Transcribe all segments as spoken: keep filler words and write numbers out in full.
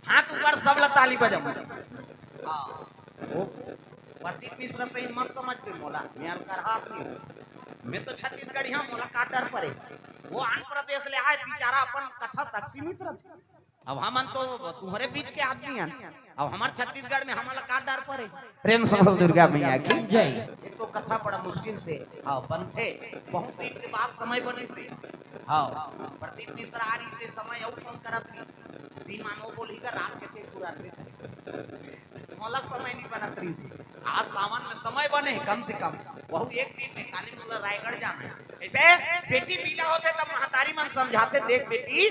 हाथ ऊपर, सब ला ताली बजाओ। हाँ, वो प्रदीप मिश्रा सही मत समझ के मोला, मैं अलकर हाथ नहीं हूँ। मैं तो छत्तीसगढ़िया, मोला का डर परे। वो आंध्र प्रदेश ले आए, बेचारा अपन कथा तक सीमित रहते। अब हमन तो तुम्हारे बीच के आदमी हन, अब हमार छत्तीसगढ़ में हमन ला का डर परे। प्रेम से बोल दुर्गा मैया की जय। एक तो कथा बड़ा मुश्किल से, हाँ, बनथे, बहुत दिन के बाद समय बने से। हाँ, प्रदीप मिश्रा आ रही थे, समय अउ फोन करत थी, दिन मानो बोली का रात के थे पूरा रे। मोला समय नहीं बनत रही से। आज सावन में समय बने कम से कम, वहू एक दिन में, काली मोला रायगढ़ जाना है। ऐसे बेटी पीला होथे तब महतारी मन समझाथे, देख बेटी,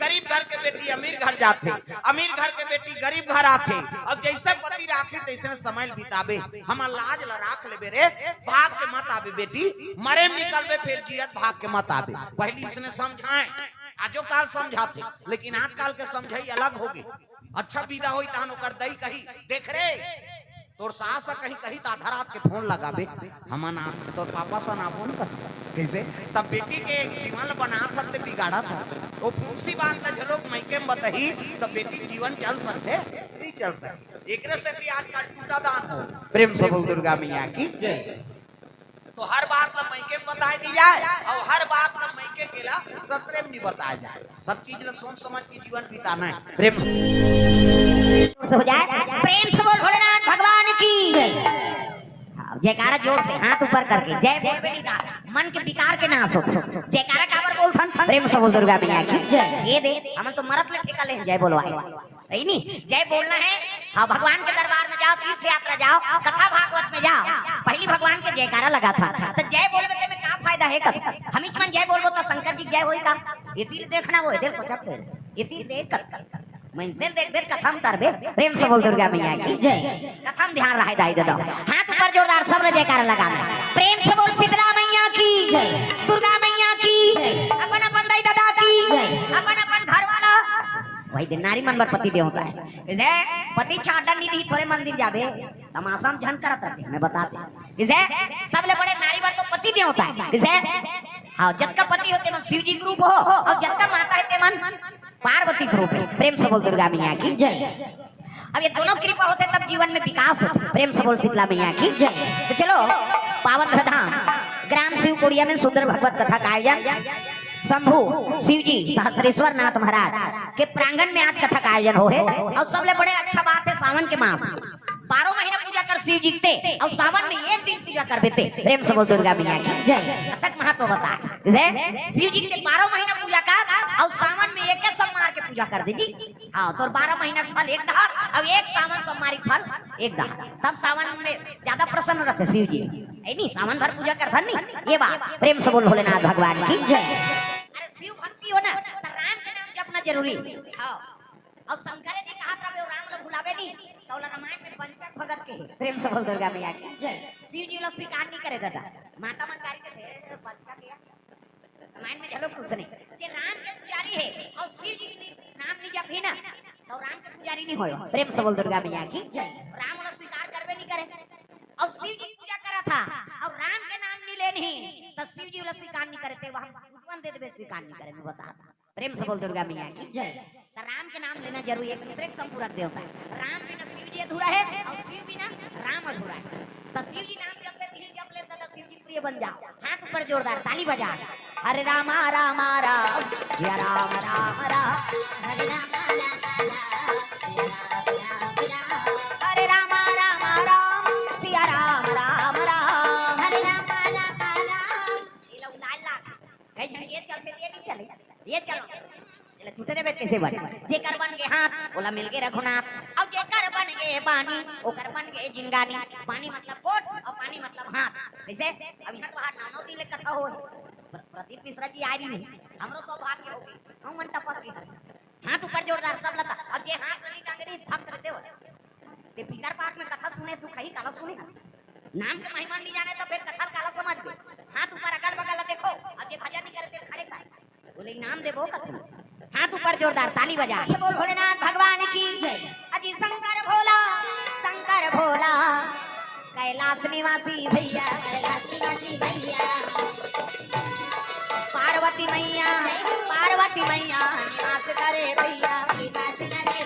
गरीब घर के बेटी अमीर घर जाथे, अमीर घर के बेटी गरीब घर आथे। अब जैसे पति राखे तैसे समय बिताबे। हमर लाज ला राख लेबे रे, भाग के मत आबे बेटी, मरे में निकलबे फिर जियत भाग के मत आबे। पहली इसने समझाए, आजो काल समझाथे, लेकिन आजकल के समझाई अलग होगे। अच्छा विदा होई तहन ओकर दई कही, देख रे, तोर सास ह कहीं कही त आधा रात के फोन लगाबे, हमन आ, तोर पापा सन आबो न कथे। कैसे? तब बेटी के जीवन ल बना सकते, बिगाड़ा था। वो फूसी बात ल झलोक मइके में बताही, तब बेटी जीवन चल सकते, नहीं चल सकते। एकरे सेती आजकल टूटा दान हो। प्रेम से बोल दुर्गा मैया की। तो हर बात ला मइके में बताए नहीं जाए, और हर बात ला मइके के ला ससुरे में नहीं बताया जाए। सब चीज ला सोच समझ के जीवन बिताना है। प्रेम से हो जाए, प्रेम से बोल भोलेनाथ भगवान की। हाँ, जयकारा जोर से, हाथ ऊपर करके जय बोलबे नहीं दा, मन के विकार के नाश हो। जयकारा काबर बोलथन? प्रेम से बोल दुर्गा मैया की। ये दे, हमन तो मरत ले ठेका ले जय बोलवाए। सही नहीं, जय बोलना है। हाँ, भगवान के दरबार में जाओ, तीर्थ यात्रा जाओ, कथा भागवत में जाओ, पहली भगवान के जयकारा लगाथन। तो जय बोलबे ते में का फायदा है कथा? हम ही मन जय बोलबो तो शंकर जी के जय होई का? ये तीर देखना वो इधर पचक दे। ये तीर देख कर मैं इनसे देख देख कथा में तरबे। प्रेम से बोल दुर्गा मैया की जय। कथा में ध्यान रहे दाई दे दो। हाथ ऊपर जोरदार सब ने जयकारा लगाना। प्रेम से बोल शीतला मैया की, दुर्गा मैया की, अपन अपन दाई दादा की, अपन अपन घर वाला। वही दिन नारी मन बर पति देवता है। जैसे पति छाटन नहीं दी, थोड़े मंदिर जाबे, तमाशा में झन करत रहते, मैं बता दे। जैसे सबले बड़े नारी बर तो पति देवता है। जैसे हाँ, जतका पति होते मन शिव जी के रूप हो, और जतका माता है ते मन पार्वती के रूप है। प्रेम से बोल दुर्गा मैया की जय। अब ये दोनों कृपा होते तब जीवन में विकास होता। प्रेम से बोल शीतला मैया की जय। तो चलो, पावन धाम ग्राम शिव कोड़िया में सुंदर भगवत कथा का आयोजन शंभू शिव जी सहस्त्रेश्वर नाथ महाराज के प्रांगण में आज कथा का आयोजन हो है। और सबले बड़े अच्छा बात है सावन के मास, बारह महीना पूजा कर शिव जी के, और सावन में एक दिन पूजा कर देते। प्रेम से बोल दुर्गा मैया की जय। तक महत्व बता, जय शिव जी के बारह महीना पूजा कर, और सावन में एक सोमवार के पूजा कर दे जी। हाँ, तो बारह महीना के फल एक धार, और एक सावन सोमवार के फल एक धार, तब सावन में ज्यादा प्रसन्न रहते शिव जी। ऐ नहीं, सावन भर पूजा करथन नहीं, ये बात। प्रेम से बोल भोलेनाथ भगवान की जय। अरे शिव भक्ति हो ना, तो राम के नाम जपना जरूरी। हाँ, और शंकर जी कहा था, "वो राम ला भुलावे नहीं, तो ओला रामायण में पंचक भगत के।" प्रेम से बोल दुर्गा मैया की जय। शिव जी ला स्वीकार नहीं करे दादा, माता मन गारी के, "हे पंचक या।" रामायण में झलो कुछ नहीं, जे राम के पुजारी है और शिव जी के नाम नहीं जपही ना, तो राम के पुजारी नहीं होयो। प्रेम से बोल दुर्गा मैया की जय। राम ला स्वीकार करबे नहीं करे, और शिव जी की पूजा करा था, और राम के नाम नहीं लेनी, तो शिव जी ला स्वीकार नहीं करे थे, वहाँ भगवान दे देवे, स्वीकार नहीं करे, मैं बता। प्रेम से बोल दुर्गा मैया की जय। तो राम के नाम लेना जरूरी है, दूसरे के संपूरक देवता है। राम बिना शिव जी अधूरा है और शिव बिना राम अधूरा है। तो शिव जी नाम जब ले, दिल जब ले, तो शिव जी प्रिय बन जाओ। हाथ ऊपर जोरदार ताली बजा। हरे रामा रामा राम, या राम राम राम। हरे रामा रामा राम, या राम राम राम। हरे रामा रामा राम, सिया राम राम राम। हरे रामा रामा राम। ये लोग लाल लाल। कहीं ये चलते ये नहीं चले। ये चलो, चलो, छूटे रे बे, कैसे बन? जेकर बन के हाथ, ओला मिल के रघुनाथ। अब जेकर बन के बानी, ओकर बन के जिंगानी। बानी मतलब गोठ और पानी मतलब हाथ। कैसे? अब यहाँ तो हाथ नानो दिन ले कथा हो। प्र-, प्रदीप मिश्रा जी आ रही है, हमरो सौभाग्य हो गई, हम मन टपक गए। हाथ ऊपर जोरदार सब लता। अब जे हाथ नहीं टांगड़ी भक्त रहते हो। ते भीतर पाक में कथा सुने, तू कहीं काला सुने। नाम के महिमा नहीं जाने तो फिर कथा काला समझ में। हाथ ऊपर अगल बगल देखो, अब जे भजन नहीं करे ते खड़े कर। बोले, "नाम देबो कथन।" हाथ ऊपर जोरदार ताली बजा। बोल भोलेनाथ भगवान की जय। अजी शंकर भोला, शंकर भोला, कैलाश निवासी भैया, कैलाश निवासी भैया। पार्वती मैया, पार्वती मैया निवास करे भैया, निवास करे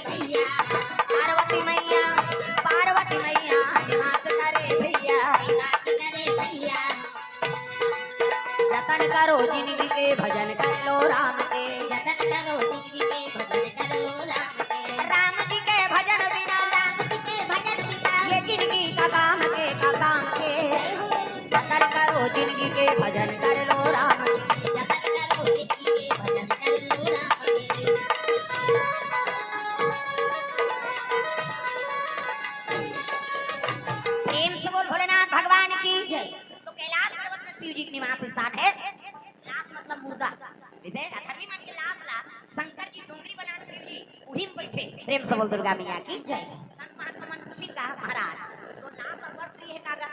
प्रेम से बोल दुर्गा मैया की जय। संत महात्मा मन पूछिन का, महाराज, तोर लाश अब्बड़ प्रिय हे का गा?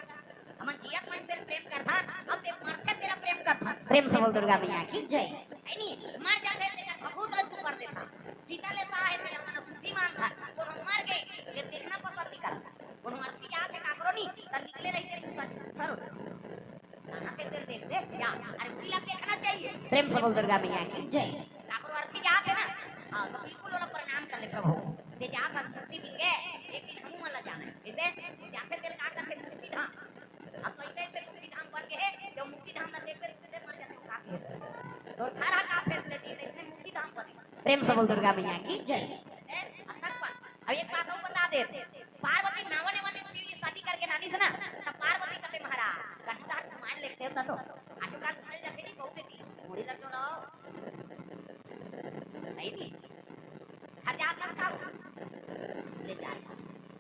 हमन जियत मन से प्रेम करथन, अउ ते मरथे तेला प्रेम करथन। प्रेम से बोल दुर्गा मैया की जय। हे नी, मर जाथे तेकर भभूत ल चुपर देथन। चिता ले सहा हे तेला मन शुद्धि मानथन। कोनो मर गे, ले देखना पसंद नइ करथन। कोनो अर्थी जात हे काकरो नी, त निकले रहिथे दूसर, दूसर होथे। कहाँ के तेल देख दे? जा, अरे, उही ला देखना चाहिए। प्रेम से बोल दुर्गा मैया की जय। काकरो अर्थी जात हे ना, हाँ, तो बिल्कुल ओला प्रणाम कर ले, प्रभु। ते जात हस, मुक्ति मिल गे, एक दिन हमू मन ला जाना हे। जैसे जाथे तेल का करथे, मुक्ति धाम। अब तो ऐसे ऐसे मुक्ति धाम बन गे हे, जो मुक्ति धाम ला देखबे, तुरंते मर जाथे, का फेस? तोर घर हा का facility, तो इसने मुक्ति धाम बने। प्रेम से बोल दुर्गा मैया की जय। ए, अब तक पर, अब एक बात अउ बता दे, पार्वती नावन वाले शिव जी शादी करके नानिस ना, त पार्वती कथे महाराज, कन्हू दार मान लेते हो तो। आजकल मिल जाते नहीं, बहुत बेटी, मुड़ी लड्डू लाओ। नहीं, नहीं। हर जात मत खाओ। ले जा।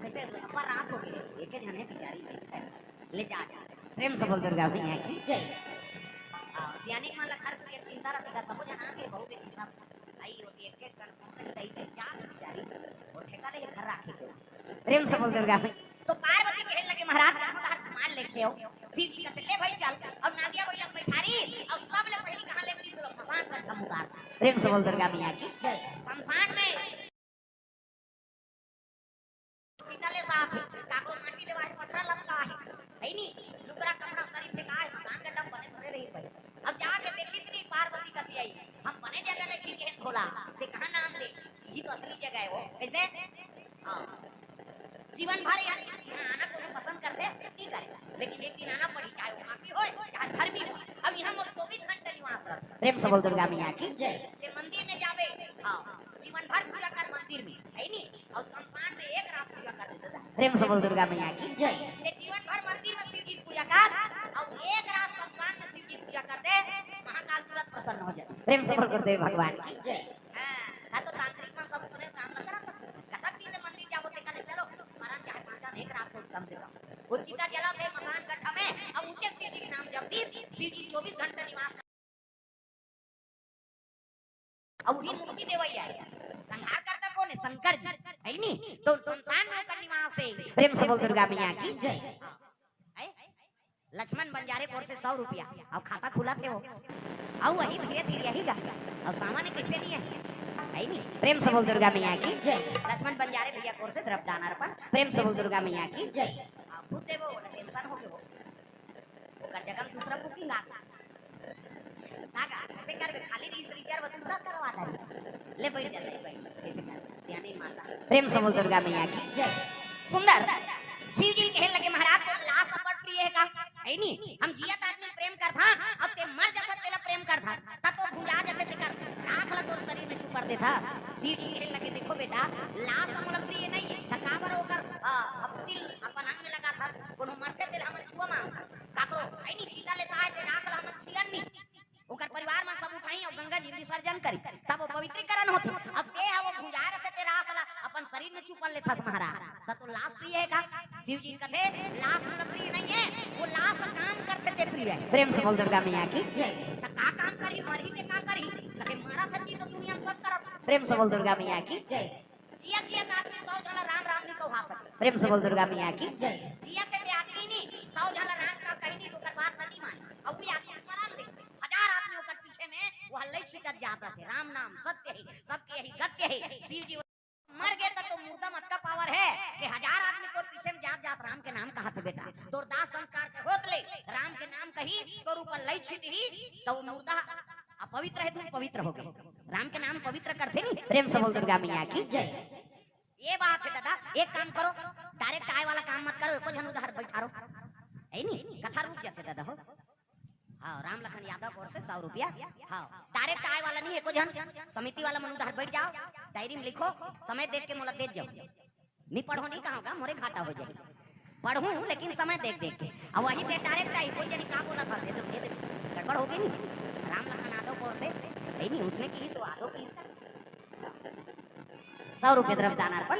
कैसे अब्बड़ रात हो गई, एक झने बिचारी कैसे खाए? ले जा, जा। प्रेम से बोल दुर्गा मैया की जय। हाँ, सियानी मन ला घर के चिंता रहती का, सबो जना के बहुत बेटी सब आई होती, एक एक कन कहीं कहीं जा बिचारी, वो ठेका ले घर राखे के। प्रेम से बोल दुर्गा मैया। तो पार्वती कहे लगे, महाराज, कन्हू दार मान लेते हो। शिव जी कथे, ले भाई चल। अउ नादिया बइला बैठारी, अउ सब ले पहिली कहाँ ले गई, सुरम मसान कर धमुकार। प्रेम से बोल दुर्गा मैया की। शमशान में चिता ले सहा हे, काकरो माटी देवाय, पथरा लतका हे, हे नी, लुगरा कपड़ा सरी फेंकाय, मसान गड्ढा बने धरे रही भाई। अब जाके देखिस नी पार्वती कथे आई, हम बने जगह ले ठीक है भोला, ते कहाँ नाम दे, यही तो असली जगह है वो। कैसे? हाँ। जीवन भर यहाँ, यहाँ आना कोनो पसंद करथे, नहीं करे, लेकिन एक दिन आना पड़ी, चाहे वो पापी होय, चाहे धर्मी होय। अब यहाँ मोर चौबीस घंटा निवास रहथे। प्रेम से बोल दुर्गा मैया की। ये मंदिर में जावे, हाँ, जीवन भर पूजा कर मंदिर में, है नी? अउ शमशान में एक रात पूजा कर दे दादा। प्रेम से बोल दुर्गा मैया की। ये जीवन भर मंदिर में शिव जी की पूजा कर, अउ एक रात शमशान में शिव जी की पूजा कर दे, महाकाल तुरंत प्रसन्न हो जाए। प्रेम से बोल गुरुदेव भगवान की। हाँ, ना तो तांत्रिक मन सब उसने काम न करा। कतक दिन ले मंदिर जाबो ते कने चलो, मरन चाहे बाँचन एक रात को कम से कम। वो चिता जलाथे मसान गड्ढा में, अब ऊँचे शिव जी के नाम जपतिस, शिव जी चौबीस घंटा निवास। अब वही मुक्ति देवइया हे। संहार करता कौन है? शंकर जी, है नी? तो शमशान में ओकर निवास है। प्रेम से बोल दुर्गा मैया की। जय। हैं? लक्ष्मण बंजारे कोर से सौ रुपया, अब खाता खुलत हे वो। अउ वही धीरे धीरे यही गा। अउ सामान कैसे नहीं है? है नी? प्रेम से बोल दुर्गा मैया की। जय। लक्ष्मण बंजारे भैया कोर से द्रव्य दान अर्पण। प्रेम से बोल दुर्गा मैया की। जय। अब बुद्धि देवो, टेंशन हो गयो। ओकर जगह में दूसरा booking आ। ना गा, ऐसे करबे, खाली रही reserve दूसरा करवा दे। ले बैठ जा, ले बैठ, ऐसे कर, सियानी माता। प्रेम से बोल दुर्गा मैया की। जय। सुंदर, शिव जी कहे लगे, महाराज, तोर लाश अब्बड़ प्रिय हे का? है नी, हम जियत आदमी प्रेम करथन, अब ते मर जाथस तेला प्रेम करथन, त तो भुंजा जाथे तेकर राख ला तोर शरीर में चुपर देथस। शिव जी कहे लगे, देखो बेटा, लाश तो मोला प्रिय नहीं है, त काबर ओकर, अ, भभूति अपन अंग में लगाथस, कोनो मरथे तेला हमन छुआ मांगथन। काकरो, है नी, चिता ले सहाय ते राख ला हमन छुअन नी। ओकर परिवार मन सब उठाही अउ गंगा जी विसर्जन करी, तब वो पवित्रीकरण होथे। अब ते ह वो भुंजा रथे ते राख ला अपन शरीर में चुपन लेथस महाराज, त तो लाश प्रिय हे का? शिव जी कथे, लाश मोला प्रिय नहीं है, वो लाश काम करथे ते प्रिय है। प्रेम से बोल दुर्गा मैया की। त का काम करही, मरही ते का करही? कथे, मरत हती तो दुनिया में सब करत। प्रेम से बोल दुर्गा मैया की। जय। जियत जियत आदमी सौ झन ला राम राम नहीं कहा सके। प्रेम से बोल दुर्गा मैया की। जय। जियत हे ते आदमी नहीं, सौ झन ला राम का कही नहीं, तो ओकर बात नहीं माने। अब वो आदमी स्मरण दे, हजार आदमी ओकर पीछे में वो हल्ले छिटत जात रथे, राम नाम सत्य है, सबके यही गत्य है। शिव जी मर गे त तो मुर्दा म अतका power हे कि हजार आदमी तोर पीछे में जात जात राम के नाम कहत हे बेटा। तोर दाह संस्कार के होत ले राम के नाम कही, तोर ऊपर लई छिटही, त वो मुर्दा अपवित्र हे, तू पवित्र हो गे। राम के नाम पवित्र करथे नी। प्रेम से बोल दुर्गा मैया की। जय। ये बात हे दादा, एक काम करो, direct आए वाला काम मत करो, एको झन उधार बैठारो। है नी? कथा रुक जाथे दादा हो। हाँ, राम लखन यादव की ओर से सौ रुपया। हाँ, direct आए वाला नहीं, एको झन समिति वाला मन उधार बैठ जाओ, diary में लिखो, समय देख के मोला दे जाओ। नहीं पढ़ो नहीं कहों का, मोरे घाटा हो जाही। पढ़हूँ, लेकिन समय देख देख के। अब वही ते direct आई, कोई जनी का बोलत हे, दे दो, दे दो। गड़बड़ हो गे नी। राम लखन यादव की ओर से, है नी, उसने की सो यादव की। सौ रुपया द्रव्य दान अर्पण।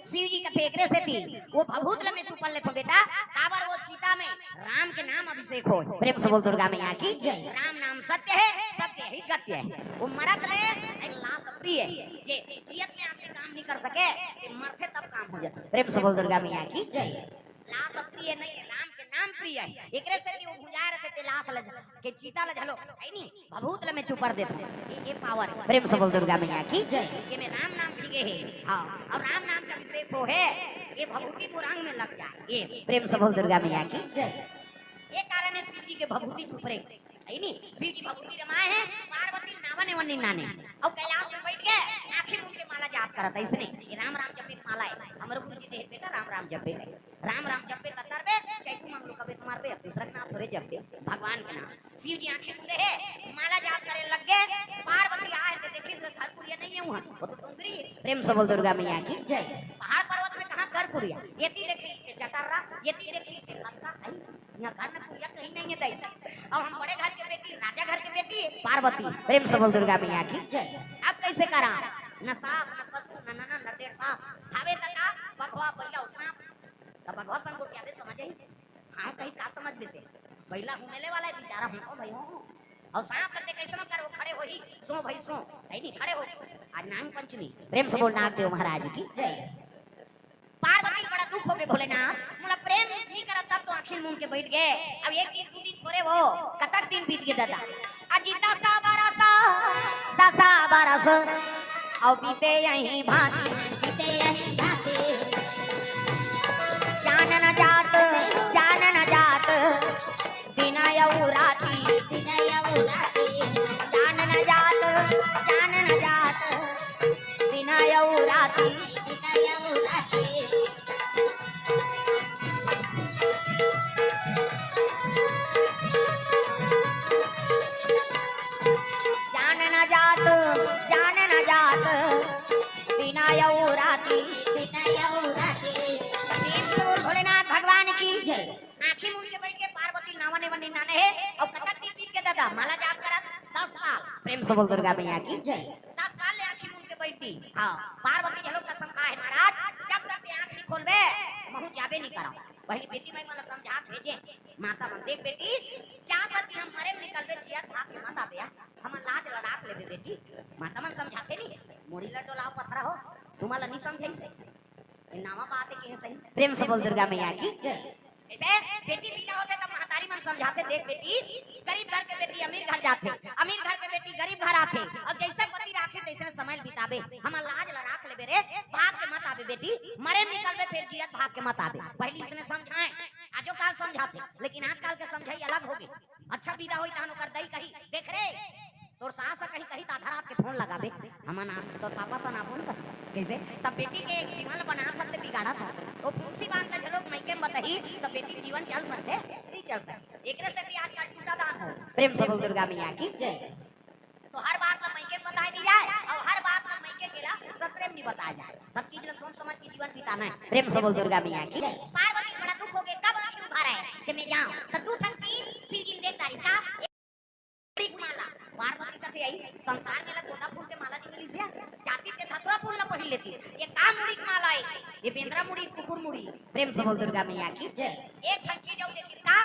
शिव जी कथे एकरे सेती वो भभूत ल में चुपन लेथों बेटा, काबर वो चिता में राम के नाम अभिषेक होय। प्रेम से बोल दुर्गा मैया की। जय। राम नाम सत्य है, सबके ही गत्य है। वो मरत रहे, एक लाश प्रिय है। जे जियत में आके काम नहीं कर सके, ये मरथे तब काम हो जाथे। प्रेम से बोल दुर्गा मैया की जय। लाश अब प्रिय नहीं है, राम के नाम प्रिय है। एकरे से कि वो भुंजा रहे थे लाश ल-, के चिता ल झलो, है नी, भभूत ल में चुपर देत हूँ। ये, ये पावर है। प्रेम से बोल दुर्गा मैया की जय। ये में राम नाम भीगे है। हाँ, और राम नाम का अभिषेक हो है, ये भभूति मोर अंग में लग जाए। ये प्रेम से बोल दुर्गा मैया की जय। ये कारण है शिव जी के भभूति चुपरे। है नी? शिव जी भभूति रमाए हैं, पार्वती नावन एवन निन्नाने। अउ कैलाश में बैठ के आँखी मूंद के माला जाप करत है, इसने। ये राम राम जपे के माला है। हमरो गुरु जी देहे बेटा राम राम जपे। राम राम जपे त तरबे, चैतू मंगलू कबे तुम्हार पे, दूसरा के नाम थोड़े जपे, भगवान के नाम। शिव जी आँखी मूंदे है, माला जाप करे लग गए। पार्वती आए तो देखी तो घर कुरिया नहीं है वहाँ, वो तो डोंगरी है। प्रेम से बोल दुर्गा मैया की जय। पहाड़ पर्वत में कहाँ घर कुरिया? ये ती देखी के चटर्रा, ये ती देखी के खतका, है। यहाँ घर में कुरिया कहीं नहीं है दाई। अब हम बड़े घर के बेटी, राजा घर के बेटी, पार्वती। प्रेम से बोल दुर्गा मैया की जय। अब कैसे करा? न सास, न ससुर, न ननद, न डेढ़ सास। हवे त का? बघवा, बैला अउ सांप। त बघवा संग गोठियाबे समझ आई। हाँ, कहीं का समझ लेते? बैला हूँ मिले वाला है बेचारा, हूँ भाई हूँ। अउ सांप कते कैसनो कर वो खड़े होही, सो भाई सो। है नहीं, खड़े हो। आज नाग पंचमी। प्रेम से बोल नाग देव महाराज की जय। पार्वती बड़ा दुख होगे, भोलेनाथ, मोला प्रेम नी करत, तब तो आँखी मूंद के बैठ गए। अब एक दिन, दू दिन थोड़े वो, कतक दिन बीत गए दादा। अजी दसा बरस, दसा बरस, अउ बीते यही भांति। बीते यही भांति। जान न जात, जान न जात, दिन अउ राती। दिन अउ राती। जान न जात, जान न जात, दिन अउ राती। दिन अउ राती। जान न जात, जान न जात, दिन अउ राती। दिन अउ राती। प्रेम से बोल भोलेनाथ भगवान की। आँखी मूंद के बैठ के पार्वती नावन एवन निन्नाने हे, अउ कतक दिन बीत के दादा, माला जाप करत, दस साल। प्रेम से बोल दुर्गा मैया की। दस साल ले आँखी मूंद के बैठ दी। हाँ, पार्वती घलो कसम खाए महाराज, जब तक ये आँख नहीं खोलबे, महूँ जाबे नहीं करब। पहली बेटी माई मन समझा भेजे, माता मन देख बेटी, जब तक हम मरे में निकलबे, जियत भाग के मत आबे, हमर लाज ल राख लेबे बेटी। माता मन समझाथे नहीं, मुड़ी ल डोलाव पथरा हो, तुमन ल नहीं समझाइस हे। ये नावा बात है कि है सही। प्रेम से बोल दुर्गा मैया की। ऐसे बेटी पीला होथे त महतारी मन समझाथे, देख बेटी, गरीब घर के बेटी अमीर घर जाथे, अमीर घर के बेटी गरीब घर आथे, अउ जैसे पति राखे तैसने समय ल बिताबे। हमर लाज ल राख लेबे रे, भाग के मत आबे बेटी, मरे निकलबे फेर जियत भाग के मत आबे। पहली इसने समझाए, आजो काल समझाथे, लेकिन आजकाल के समझाई अलग होगे। अच्छा बिदा होई तहन ओकर दई कही, देख रे, तोर सास ह कहीं कही त आधा रात के फोन लगाबे, हमन आ, तोर पापा सन आबो न कथे। कइसे? तब बेटी के एक जीवन ल बनात हस ते बिगाड़त हस। ओ फूसी बांध के घलोक मइके म बताही, तब बेटी जीवन चल सकथे? नहीं चल सकथे। एकरे सेती आजकल टूटा दान हो। प्रेम से बोल दुर्गा मैया की। जय। तो हर बात ल मइके म बताए नहीं जाए, अउ हर बात ल मइके के ला ससुरे म नहीं बताए जाए। सब चीज ल सोच समझ के जीवन बिताना है। प्रेम से बोल दुर्गा मैया की। पार्वती बड़ा दुख होगे, कब आँखी उघारे, ते में जांव। त दू ठन चीज शिव जी ल देख डारिस का? मुड़ी के माला, पार्वती कथे आई, संसार में ला गोंदा फूल के माला नहीं मिलिस हे, जातिस ते धतुरा फूल ला पहिर लेतिस। ये का मुड़ी के माला हे? ये बेंदरा मुड़ी, कुकुर मुड़ी। प्रेम से बोल दुर्गा मैया की। एक ठन चीज अउ देखिस का,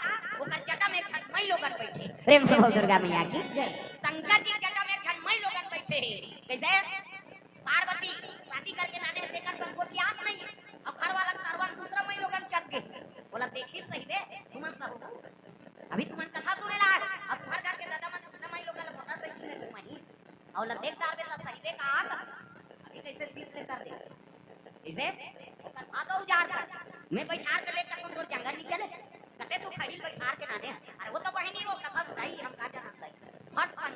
ओकर जटा में एक ठन मई लोगन बैठे। प्रेम से बोल दुर्गा मैया की। शंकर जी के जटा में एक ठन मई लोगन बैठे हे। कइसे? पार्वती शादी करके लाने हे, तेकर संग गोठियात नहीं। अउ घर वाला के तरवा म दूसरा मई लोगन चल गे। ओला देखिस सही बे, तुमन सब। अभी तुमन कथा सुने ला, अब तुम्हर घर के दादा मन दूसरा मई लोगन ला मोटरसाइकिल में घुमाही। अउ ओला देख डारबे त सही बे का आग। अभी कइसे सीट ले कर दे। इसे ओकर भादो उजाड़ कर। मैं बैठार के लेकर तुम तोर जंगल नहीं चले। कते तू खहील बैठार के लाने। अरे वो तो बहिनी वो कथा सुनाई, हम का जानत हई। फट फट।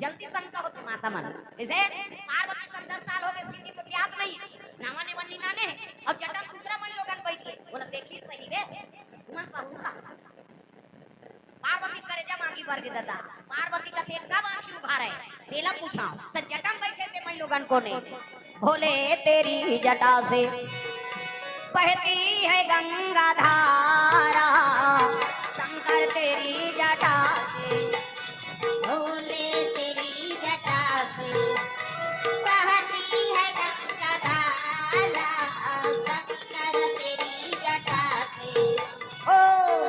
जल्दी शंका होथे माता मन। जइसे पार्वती सन दस साल होगे, शिव जी गोठियात नहीं। नावा नेवन नहीं नाने। अउ जटा म दूसरा मई लोगन बैठ गे। ओला देखिस सही बे। तुमन सहूर का। पार्वती करेजा म आगी बर गे दादा। पार्वती कथे कब आँखी उघारे? तेला पूछंव। त जटा म बैठे ते मई लोगन कोन ए? भोले तेरी जटा से बहती है गंगा धारा, शंकर तेरी जटा से। भोले तेरी जटा से बहती है गंगा धारा, शंकर तेरी जटा से। ओ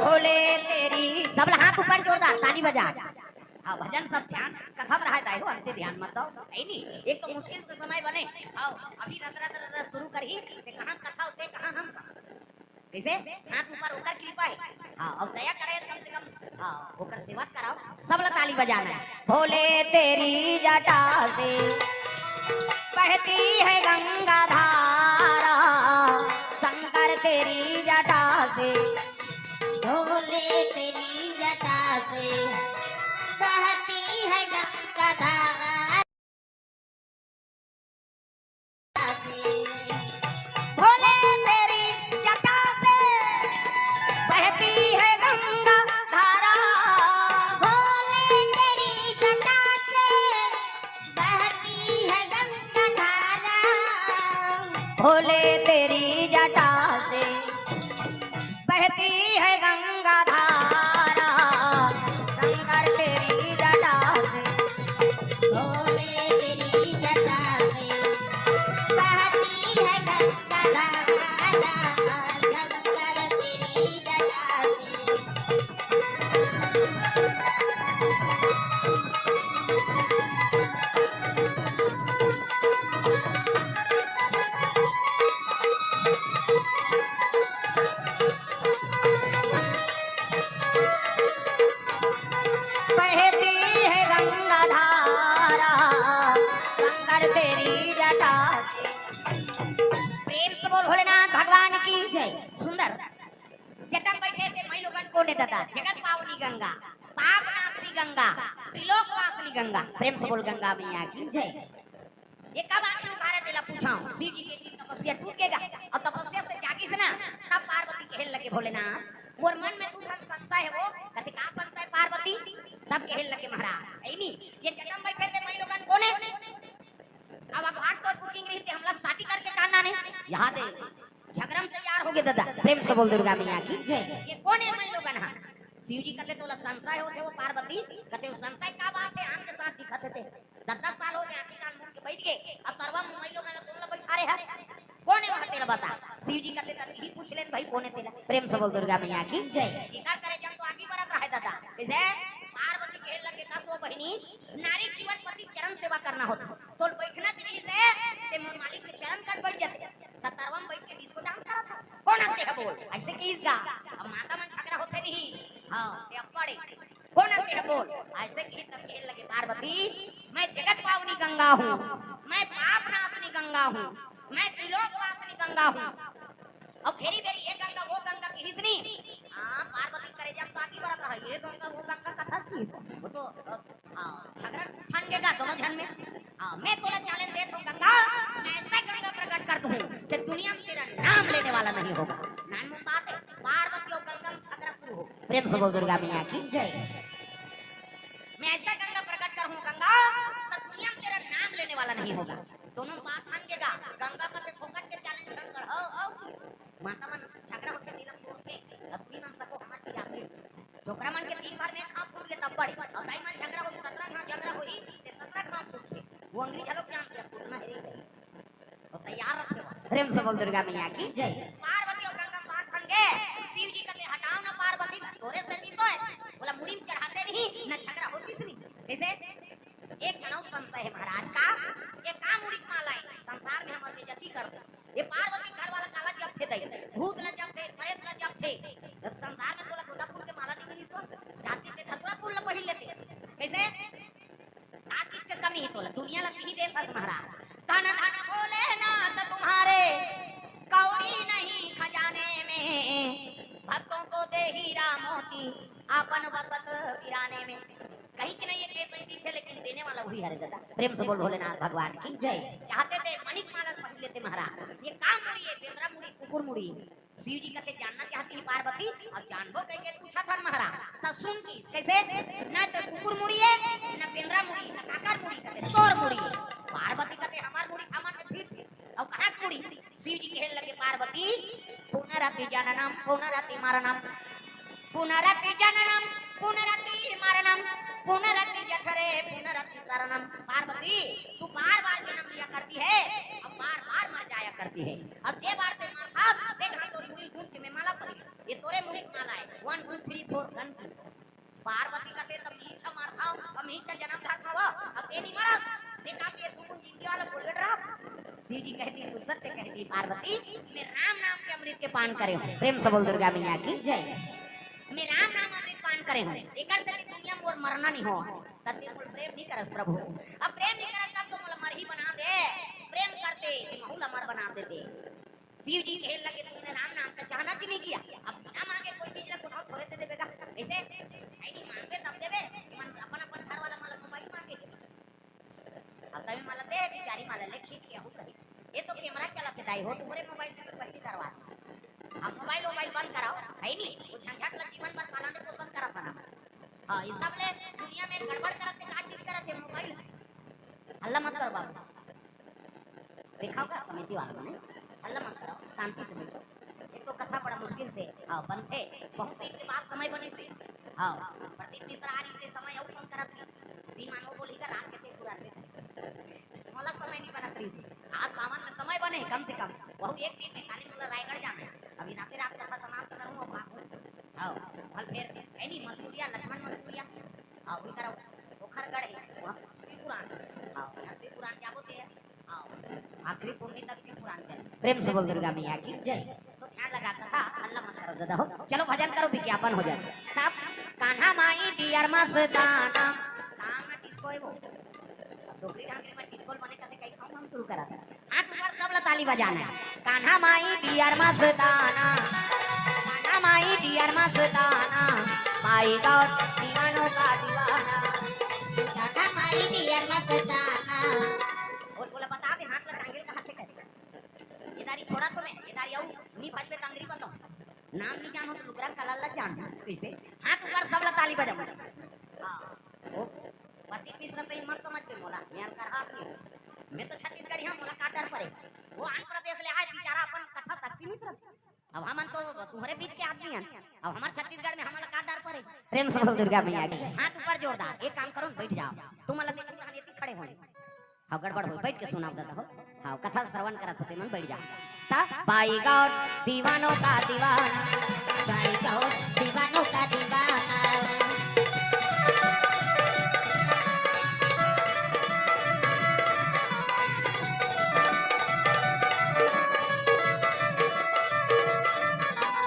भोले तेरी, सब ला हाथ ऊपर जोरदार ताली बजा। हाँ, भजन सब ध्यान, कथा में रहा जाए हो, अंते ध्यान मत दो। ऐ नहीं, एक तो मुश्किल से समय बने। हाँ, अभी रत रत रत रत शुरू करही, ते कहाँ कथा होते, कहाँ हम। कैसे? हाथ ऊपर, ओकर कृपा है। हाँ, अब दया करे कम से कम, हाँ, ओकर सेवा कराओ। सब ला ताली बजाना है। भोले तेरी जटा से बहती है गंगा धारा, शंकर तेरी जटा से। भोले तेरी जटा से बहती है गंगा धारा। भोले तेरी जटा से बहती है गंगा धारा। भोले तेरी जटा से बहती है गंगा धारा। भोले तेरी जटा से बहती है गंगा धारा, शंकर तेरी जटा से। भोले तेरी जटा से बहती है गंगा धारा, शंकर तेरी जटा से। बहती है गंगा धारा, शंकर तेरी जटा से। प्रेम से बोल भोलेनाथ भगवान की जय। सुंदर। जटा में बैठे थे मई लोगन कोन ए दादा, जगत पावनी गंगा, पाप नाशनी गंगा, त्रिलोक वासनी गंगा। प्रेम से बोल गंगा मैया की जय। ये कब आंख उघारे तेला पूछाओ, शिव जी के दिन तपस्या टूट गेगा, अउ तपस्या से जागिस ना, तब पार्वती कहे लगे भोलेनाथ, मोर मन में तू संशय हे वो, कथे का संशय पार्वती, तब कहे लगे महाराज, ऐ नी, ये जटा में बैठे थे मई लोगन कोन ए, अब अगवाट तो बुकिंग रही थे, हमला शादी करके काना नहीं, यहाँ दे, झगड़ा में तैयार हो गए दादा, प्रेम से बोल दुर्गा मैया की जय। ये कोन ए मई लोगन हा? शिव जी कथे तोला संशय होथे वो पार्वती, कथे वो संशय का बात हे, आंख के साथ दिखत हे ते। दस दस साल हो गए, आंखी कान मूंद के बैठ गए। अब तरवा में मई लोगन ला तोला बैठा रहे हे। कोन ए वहाँ तेला बता? शिव जी कथे तब यही पूछ लेन भाई, कोन ए तेला? प्रेम से बोल दुर्गा मैया की जय। इकर करे जब तो आंखी बरत रहा है दादा। जैसे पार्वती कहे लगे, "दस वो बहिनी, नारी जीवन पति चरण सेवा करना होता। तोल बैठना चाहिए से, ते मोर मालिक के चरण कट बैठ जाते।" त तरवा में बैठ के डिस्को डांस करत हे। कोन आते हे बोल? ऐसे कहिस गा। अब माता मन झगड़ा होते नहीं। हाँ, ते अब पड़े। कोन आते हे बोल? ऐसे कहे तब कहे लगे पार्वती, "मैं जगत पावनी गंगा हूँ, मैं पाप नाशनी गंगा हूँ, मैं त्रिलोक वासनी गंगा हूँ।" अब घेरी बेरी ये गंगा वो गंगा कहिस नी। हाँ, पार्वती करे जब तो आंखी बरत रहा, ये गंगा वो गंगा कथा सी। वो तो, अ, हाँ, झगड़ा ठन गेगा दोनों झन में। हाँ, मैं तोला challenge देत हूँ गंगा, मैं ऐसा गंगा प्रकट कर दूँ कि दुनिया में तेरा नाम लेने वाला नहीं होगा। नानमुन बात हे, पार्वती अउ गंगा में झगड़ा शुरू हो। प्रेम से बोल दुर्गा मैया की जय। मैं ऐसा गंगा प्रकट करूँ गंगा, तो दुनिया में तेरा नाम लेने वाला नहीं होगा। दोनों बात मान गेगा, गंगा कथे फोकट के challenge कर, हो, हो। माता मन झगड़ा होथे नीलम तोड़ के, अब तुही मन सको हमर की आखिरी। छोकरा मन के दिन भर में खा फूट के तब बड़े, अउ दाई मन झगड़ा होही, सतरा घाट झगड़ा होही, ते सतरा घाट फूट के। वो अंग्रेज लोग जानते हैं, फूटना है रे। तो तैयार रखे हो। प्रेम से बोल दुर्गा मैया की जय। पार्वती अउ गंगा में बात बन गए, शिव जी कथे हटाओ ना पार्वती, तोरे से नहीं तो है। बोला मुड़ी में चढ़ाते नहीं, ना झगड़ा होती से नहीं। कैसे? एक जनऊ संशय है महाराज का, ये का मुड़ी के माला है? संसार में हमर बेइज्जती कर दे। ये पार्वती घर वाला काला जपथे दई, भूत ला जपथे, प्रेत ला जपथे। जब संसार में तोला गोंदा फूल के माला नहीं मिली तो जाते ते धतूरा फूल ला पहिर लेते। कैसे? का चीज के कमी है तोला? दुनिया ला पी देत हस महाराज। धन धन भोलेनाथ तुम्हारे, कौड़ी नहीं खजाने में, भक्तों को दे हीरा मोती, आपन बसत पिराने में। कहीं के नहीं ये कैसे दिखे, लेकिन देने वाला वही हरे दादा। प्रेम से बोल भोलेनाथ भगवान की जय। चाहते थे मणिक माला पहिर लेते महाराज, ये का मुड़ी है? बेंदरा मुड़ी, कुकुर मुड़ी है। शिव जी कथे जानना चाहती है पार्वती, अउ जानबो कहिके पूछत हन महाराज। त सुन की कैसे? ना तो कुकुर मुड़ी है, ना बेंदरा मुड़ी, ना काकर मुड़ी, कथे तोर मुड़ी। पार्वती कथे हमार मुड़ी खामन में फिट है। अउ कहाँ के मुड़ी? शिव जी कहे लगे पार्वती, पुनरपि जननम पुनरपि मरणम, पुनरपि जननम पुनरपि मरणम, पुनरपि जठरे पुनरपि शरणम। पार्वती, तू बार बार जन्म लिया करती है, अब बार बार मर जाया करती है। अब दे बार ते माथा, दे घाटो मुड़ी घूम के मैं माला पड़ी। ये तोरे मुड़ी की माला है। One, two, three, four, gun की। पार्वती कथे तब नीचा मारता हूँ। अब मी चल जनम धार खावा, अब ते नहीं मरा, देखा के तू जिंदगी वाला बोल रहा। शिव जी कहती, "तू सत्य कहती पार्वती, मैं राम नाम के अमृत के पान करे हूँ।" प्रेम से बोल दुर्गा मैया की जय। "मैं राम नाम अमृत पान करे हूँ, एकर से दुनिया में और मरना नहीं हो।" तब ते बोल, "प्रेम नहीं करस प्रभु।" अब प्रेम नहीं करस तब तो मोला मरही बना दे, प्रेम करते ते महू ला अमर बना देते। शिव जी कहे लगे, "तुमने राम नाम का चाहना च नहीं किया।" अब बिना मांगे कोई चीज ला कोठाओ थोड़े दे देबे का? ऐसे है नहीं, मांगे सब देबे, मन अपन अपन घर वाला मन ला मोबाइल मांगे। अब तभी मन ला दे, बिचारी मन ला ले खींच के हूँ रही। ये तो कैमरा चला के दाई हो, तुम्हारे मोबाइल में तो बच्ची करवा दी। अब मोबाइल वोबाइल बंद कराओ, है नहीं, वो झंझट ला जीवन भर पालन पोषण करत बना। हाँ, इस सब ले दुनिया में गड़बड़ करत है, का चीज करत है, मोबाइल। हल्ला मत करो बाबू, देखाओ का समिति वाला मने, हल्ला मत करो, शांति से बैठो। एक तो कथा बड़ा मुश्किल से, हाँ, बनथे, बहुत दिन के बाद समय बने से, हाँ, प्रदीप मिश्रा आ रही से समय अउ कम करत थी, दिमाग वो बोली का रात के पूरा थे, मोला समय नहीं बनत रही से, आज सावन में समय बने कम से कम, वहू एक दिन में खाली मोला रायगढ़ जाना है, अभी राते रात कथा समाप्त करूँ और भागूँ। हाँ, कल फिर, है नहीं, मसूरिया, लक्ष्मण मसूरिया, हाँ, उनकर ओखर गढ़ है, वहाँ शिवपुराण। हाँ, यहाँ शिवपुराण क्या बोलते हैं? हाँ, आखिरी पुन्नी तक शिवपुराण चले। प्रेम से बोल दुर्गा मैया की जय। तो ध्यान लगा कथा, हल्ला मत करो दादा हो। चलो भजन करो, विज्ञापन हो जाए। तब कान्हा माई डियर मस्ताना। काम डिस्को है वो। डोकरी ढाकरी में डिस्को बने करते कई काम हम शुरू करा। हाथ ऊपर सब ला ताली बजाना है। कान्हा माई डियर मस्ताना, कान्हा माई डियर मस्ताना, माई गौर दीवानों का दीवाना। कान्हा माई डियर मस्ताना। बोल, बोला, बता बे, हाथ ला टांगे का हाथ से करे। ये दारी छोड़ा तो मैं, ये दारी आऊ, नी भजबे तंगरी बताऊं। नाम नहीं जानो तो लुगरा कलर ला जान। कैसे? हाथ ऊपर सब ला ताली बजाओ। हाँ। ओ, प्रदीप मिश्रा सही मत समझ के मोला, मैं हल्का हाथ नहीं। मैं तो छत्तीसगढ़ी हूँ, मोला का डर परे। वो आंध्र प्रदेश ले आए, बेचारा अपन कथा तक सीमित रखे। अब हमन तो तुम्हारे बीच के आदमी हैं, अब हमारे छत्तीसगढ़ में हमला का डर परे। प्रेम से बोल दुर्गा मैया की। हाथ ऊपर जोरदार, एक काम करो, बैठ जाओ, तुम अलग देखो, हम इतने खड़े होने। हाँ, गड़बड़ हो, बैठ के सुनाओ दादा हो। हाँ, कथा श्रवण करत होते मन बैठ जा। ता बाई गौर दीवानों का दीवाना, बाई गौर दीवानों का दीवाना।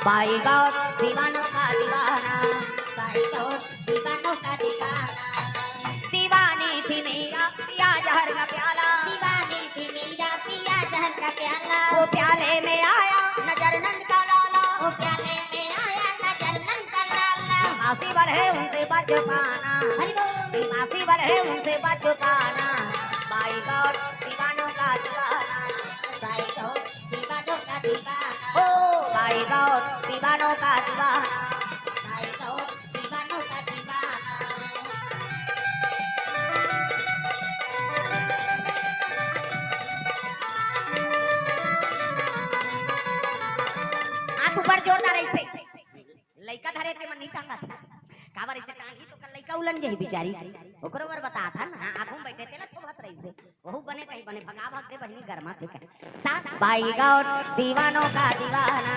बाई गौर दीवानों का दीवाना, बाई गौर दीवानों का दीवाना। दीवानी थी मेरा पिया जहर का प्याला। दीवानी थी मेरा पिया जहर का प्याला। वो प्याले में आया नजर नंद का लाला। वो प्याले में आया नजर नंद का लाला। मासी बढ़े उनसे बच पाना। हरि बोल। मासी बढ़े उनसे बच पाना। बाई गौर दीवानों का दीवाना। बाई गौर दीवानों का दीवाना। ओ बाई गौर दीवानों का दीवाना। बाई गौर दीवानों का दीवाना। हाथ ऊपर जोरदार ऐसे। लइका धरे ते मन नहीं टांगत। काबर ऐसे टांगी तो कल लइका उलन जाही बेचारी। ओकरो बर बतात हन, हाँ, आगू में बैठे ते ना थोबत रही से। वहू बने कहीं बने, भगा भाग दे बहिनी गरमा थे कहीं। ता बाई गौर दीवानों का दीवाना।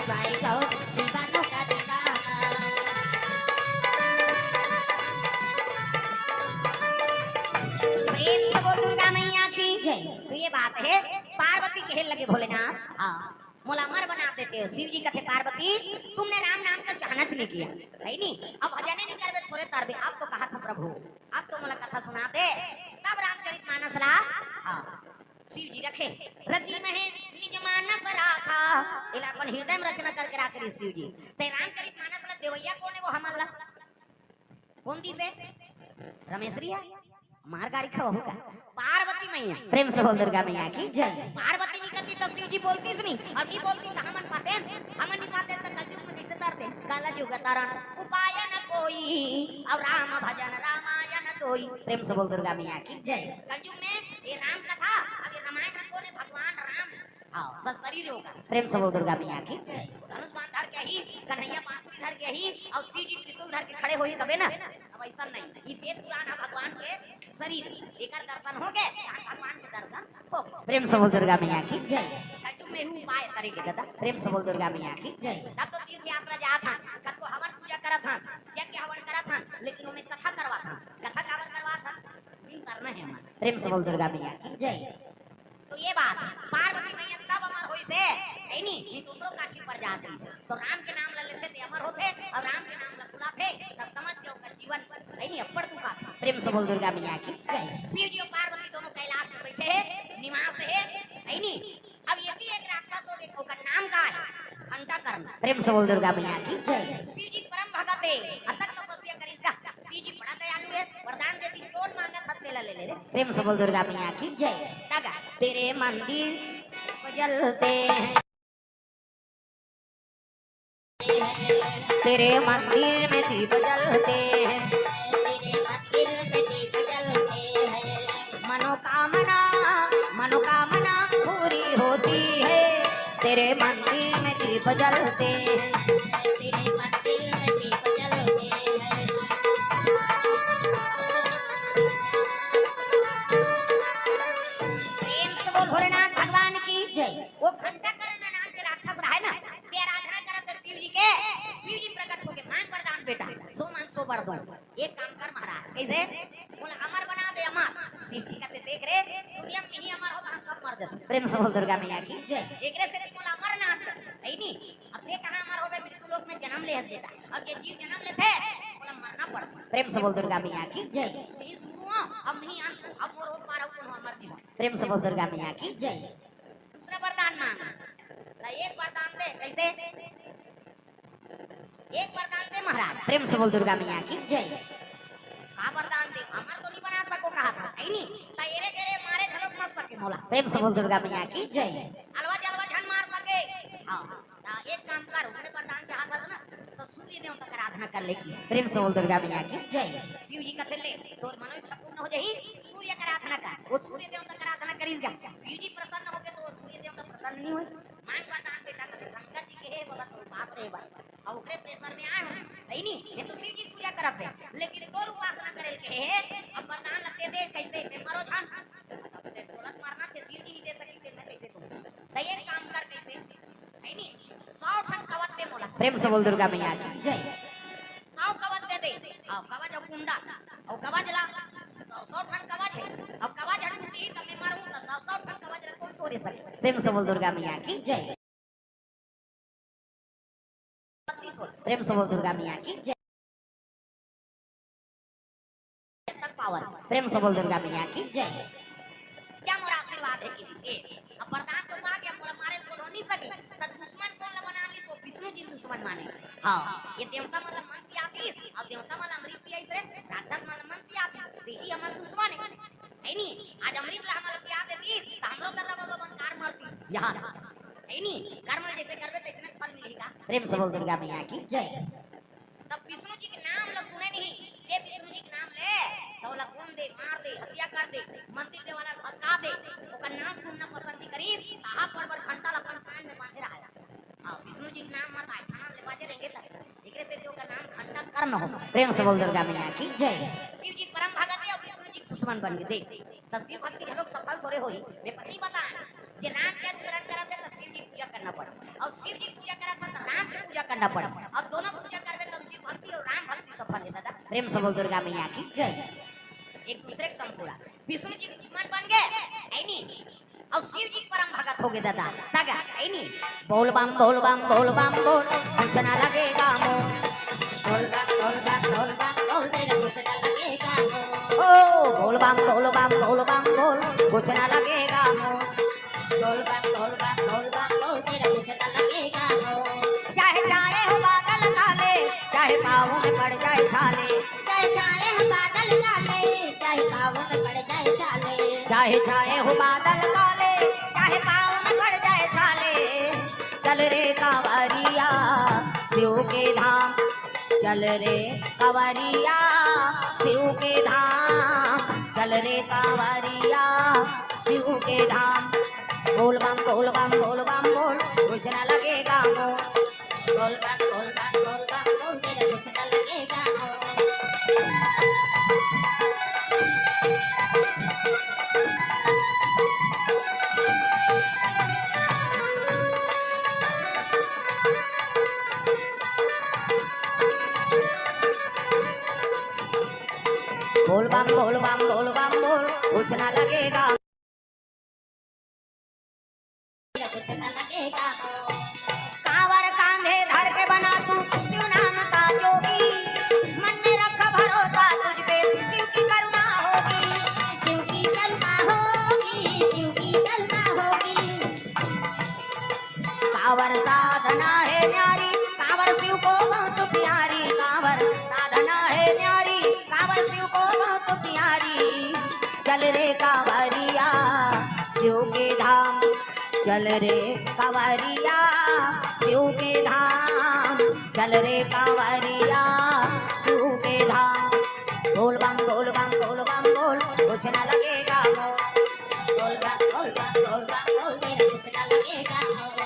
बाई गौर दीवानों का दीवाना। प्रेम से बोल दुर्गा मैया की। तो ये बात है, पार्वती कहे लगे भोलेनाथ, हाँ, मोला अमर बना देते हो। शिव जी कथे, "पार्वती, तुमने राम नाम का चाहना च नहीं किया, है नहीं? अब भजन नहीं करबे, थोड़े तरबे।" अब तो कहा था प्रभु, अब तो मोला कथा सुना दे। तब रामचरित मानस ला, हाँ, शिव जी रखे, "रची महे निज मानस राखा।" एला अपन हृदय में रचना करके राख रही शिव जी। ते रामचरित मानस ला देवैया कोन है वो हमन ला? कौन दी से? रमेश रिया? मार गारी खाओ होगा। पार्वती मैया। प्रेम से बोल दुर्गा मैया की जय। पार्वती नहीं करती तो शिव जी बोलती से नहीं, और नहीं बोलती तो हमन पाते, हमन नहीं पाते तो कलयुग में कैसे तरते? कलयुग तरन उपाय न कोई, और राम भजन रामायण कोई। प्रेम से बोल दुर्गा मैया की जय। कलयुग में ये राम कथा, अब ये रामायण में कौन है? भगवान राम। हाँ, स-, शरीर होगा। प्रेम से बोल दुर्गा मैया की। धनुष बाण धर के ही, कन्हैया बांसुरी धर के ही, और शिव जी त्रिशूल धर के खड़े होही तबे ना। अब ऐसा नहीं, ये वेद पुराण है भगवान के शरीर, एकर दर्शन हो गए, तहां भगवान के दर्शन हो गए। प्रेम से बोल दुर्गा मैया की। कलयुग में हूँ उपाय करेंगे दादा। प्रेम से बोल दुर्गा मैया की। तब तो तीर्थ यात्रा जात हन, कतको हवन पूजा करत हन, यज्ञ हवन करत हन, लेकिन उन्हें कथा करवात हन। कथा करना हे हमन। प्रेम से बोल दुर्गा मैया की जय। तो ये बात पार्वती मैया तब अमर होइस हे, हे नी? नहीं तो ओकरो काठी पर जात रहिस। तो राम के नाम ल लेथे ते अमर होथे, अउ राम के नाम ल भुलाथे, तब समझ के ओकर जीवन, हे नी, अब्बड़ दुख आथे। प्रेम से बोल दुर्गा मैया की जय। शिव जी अउ पार्वती दोनों कैलाश में बैठे हे, निवास हे, हे नी? अब एती एक राक्षस होगे, ओकर नाम का हे? घंटाकर्ण। प्रेम से बोल दुर्गा मैया की जय। शिव जी परम भगत हे, अतक तपस्या करिस गा। शिव जी बड़ा दयालु हे, वरदान दे दिन, कौन मांगत हे तेला ले ले रे। प्रेम से बोल दुर्गा मैया की जय। तगा, तेरे मंदिर को जलते हैं, तेरे मंदिर में दीप जलते हैं, तेरे मंदिर में दीप जलते हैं, मनोकामना, मनोकामना पूरी होती है, तेरे मंदिर में दीप जलते हैं, तेरे मंदिर में दीप जलते हैं। प्रेम से बोल भोलेनाथ भगवान की जय। वो घंटाकर्ण नाम के राक्षस रहे ना, ते आराधना करत हे शिव जी के, शिव जी प्रकट होके मांग वरदान बेटा, सो मांग सो वर दूं। एक काम कर महाराज, कैसे? बोला, "अमर बना दे, अमर।" शिव जी कहते, "देख रे, दुनिया में नहीं अमर होता, हम सब मर जाते।" प्रेम से बोल दुर्गा मैया की जय। एकरे से बोला, "अमरनाथ, हे नी? अब ते कहाँ अमर होबे, मृत्यु लोक में जन्म ले हस बेटा। अब जे जीव जन्म लेथे, बोला, मरना पड़ता।" प्रेम से बोल दुर्गा मैया की जय। नहीं शुरू हो, अब नहीं अंत, अब मोर हो पार, अब कोनो अमर नहीं हो। प्रेम से बोल दुर्गा मैया की जय। दूसरा वरदान मांग, तो एक वरदान दे, कैसे? एक वरदान दे महाराज। प्रेम से बोल दुर्गा मैया की जय। का वरदान दे? अमर तो नहीं बना सको कहा था, हे नी? त एरे गेरे मारे घलोक मर सके मोला। प्रेम से बोल दुर्गा मैया की जय। अलवा जलवा झन मार सके। हाँ, त एक काम कर, उसने वरदान चाहा था ना, तो सूर्य देवता का आराधना कर ले की। प्रेम से बोल दुर्गा मैया की जय। शिव जी कथे ले, तोर मनोइच्छा पूर्ण हो जाही, सूर्य का आराधना कर। वो सूर्य देवता का आराधना करिस गा। शिव जी प्रसन्न होगे तो वो सूर्य देवता प्रसन्न नहीं होय। मांग वरदान बेटा, कथे शंकर जी के हे बाबा, तो उपास रहे बा। अउ ओकरे प्रेशर में आए हो, हे नी? ये तो शिव जी पूजा करत हे, लेकिन तोर उपासना करे के हे, अब वरदान ल ते दे, कैसे? मैं मरो झन। अब ते बोलत मरना थे, शिव जी नहीं दे सकी, ते मैं कैसे दूं? त एक काम कर, कैसे? हे नी? सौ ठन कवच दे मोला। प्रेम से बोल दुर्गा मैया की जय। सौ कवच दे दे, अउ कवच अउ कुंडल, अउ कवच ला, सौ, सौ ठन कवच हे, अउ कवच ह टूटही त मैं मरहूं, त सौ, सौ ठन कवच ला कौन तोड़े सके? प्रेम से बोल दुर्गा मैया की जय। प्रेम से बोल दुर्गा मैया की जय। तक पावर। प्रेम से बोल दुर्गा मैया की जय। क्या मोर आशीर्वाद हे कि दिसे? अब वरदान तो पा गया, मोला मारे कोनो नहीं सके। त दुश्मन कोन ला बना लिस? वो विष्णु जी दुश्मन माने। हाँ, ये देवता मन ला मन पियातिस, अउ देवता मन ला अमृत पियाइस रे, राक्षस मन ला मन पियातिस, त ये हमर दुश्मन हे। हे नी? आज अमृत ला हमला पिया देतिस, त हमरो दादा बाबा मन कार मरतिस। यहाँ। हे नी? कर्म जैसे करबे, तैसने फल मिलही का। प्रेम से बोल दुर्गा मैया की जय। तब विष्णु जी के नाम ल सुने नहीं, जे विष्णु जी के नाम ले, त ओला कोन दे, मार दे, हत्या कर दे, मंदिर देवाला भसका दे, ओकर नाम सुनना पसंद नहीं करी, कहा पर पर घंटा ल अपन कान में बांधे रहा। हाँ, विष्णु जी के नाम मत आए, नाम ले बाजे रहेंगे तक। एकरे से जो का नाम घंटा कर्ण हो। प्रेम से बोल दुर्गा मैया की जय। शिव जी परम भगत हे अउ विष्णु जी दुश्मन बन गए। देख, त शिव भक्ति घलोक सफल थोड़े होही। मैं पहली बता, जे राम के अनुसरण करत हे, त शिव जी पूजा करना पड़े, अउ शिव जी पूजा करत हे, त राम के पूजा करना पड़े, अउ दोनों पूजा करबे, तब शिव भक्ति अउ राम भक्ति सफल हे दादा। प्रेम से बोल दुर्गा मैया की जय। एक दूसरे के संपूरा। विष्णु जी दुश्मन बन गए, हे नी? अउ शिव जी परम भगत होगे दादा। तगा, हे नी? बोल बम, बोल बम, बोल बम, बोल, कुछ ना लगेगा मोल। बोल बम, बोल बम, बोल बम, बोल, तेरा कुछ ना लगेगा मोल। ओ, बोल बम, बोल बम, बोल बम, बोल, कुछ ना लगेगा मोल। बोल बम, बोल बम, बोल बम, बोल, तेरा कुछ ना लगेगा मोल। चाहे छाए हो बादल काले, चाहे पाँव में पड़ जाए छाले। चाहे छाए हो बादल काले, चाहे पाँव में पड़ जाए छाले। चाहे छाए हो बादल काले, चाहे पाँव में पड़ जाए छाले। चल रे कांवरिया शिव के धाम, चल रे कांवरिया शिव के धाम, चल रे कांवरिया शिव के धाम। बोल बम, बोल बम, बोल बम, बोल, कुछ ना लगेगा मोल। बोल बम, बोल बम, बोल बम, बोल, तेरे कुछ ना लगेगा मोल। बोल बम, बोल बम, बोल बम, बोल। कुछ ना लगेगा, कुछ ना लगेगा। कांवर कांधे धर के बना तू शिव नाम का जोगी, मन में रख भरोसा तुझ पे, शिव की करुणा होगी, शिव की करुणा होगी, शिव की करुणा होगी। कांवर साधना है न्यारी, कांवर शिव को बहुत प्यारी, कांवर साधना है न्यारी, कांवर शिव को बहुत प्यारी। चल रे कांवरिया शिव के धाम, चल रे कांवरिया शिव के धाम, चल रे कांवरिया शिव के धाम। बोल बम बोल बम बोल बम बोल, कुछ ना लगेगा मोर। बोल बम बोल बम बोल बम बोल, तेरा कुछ ना लगेगा मोर।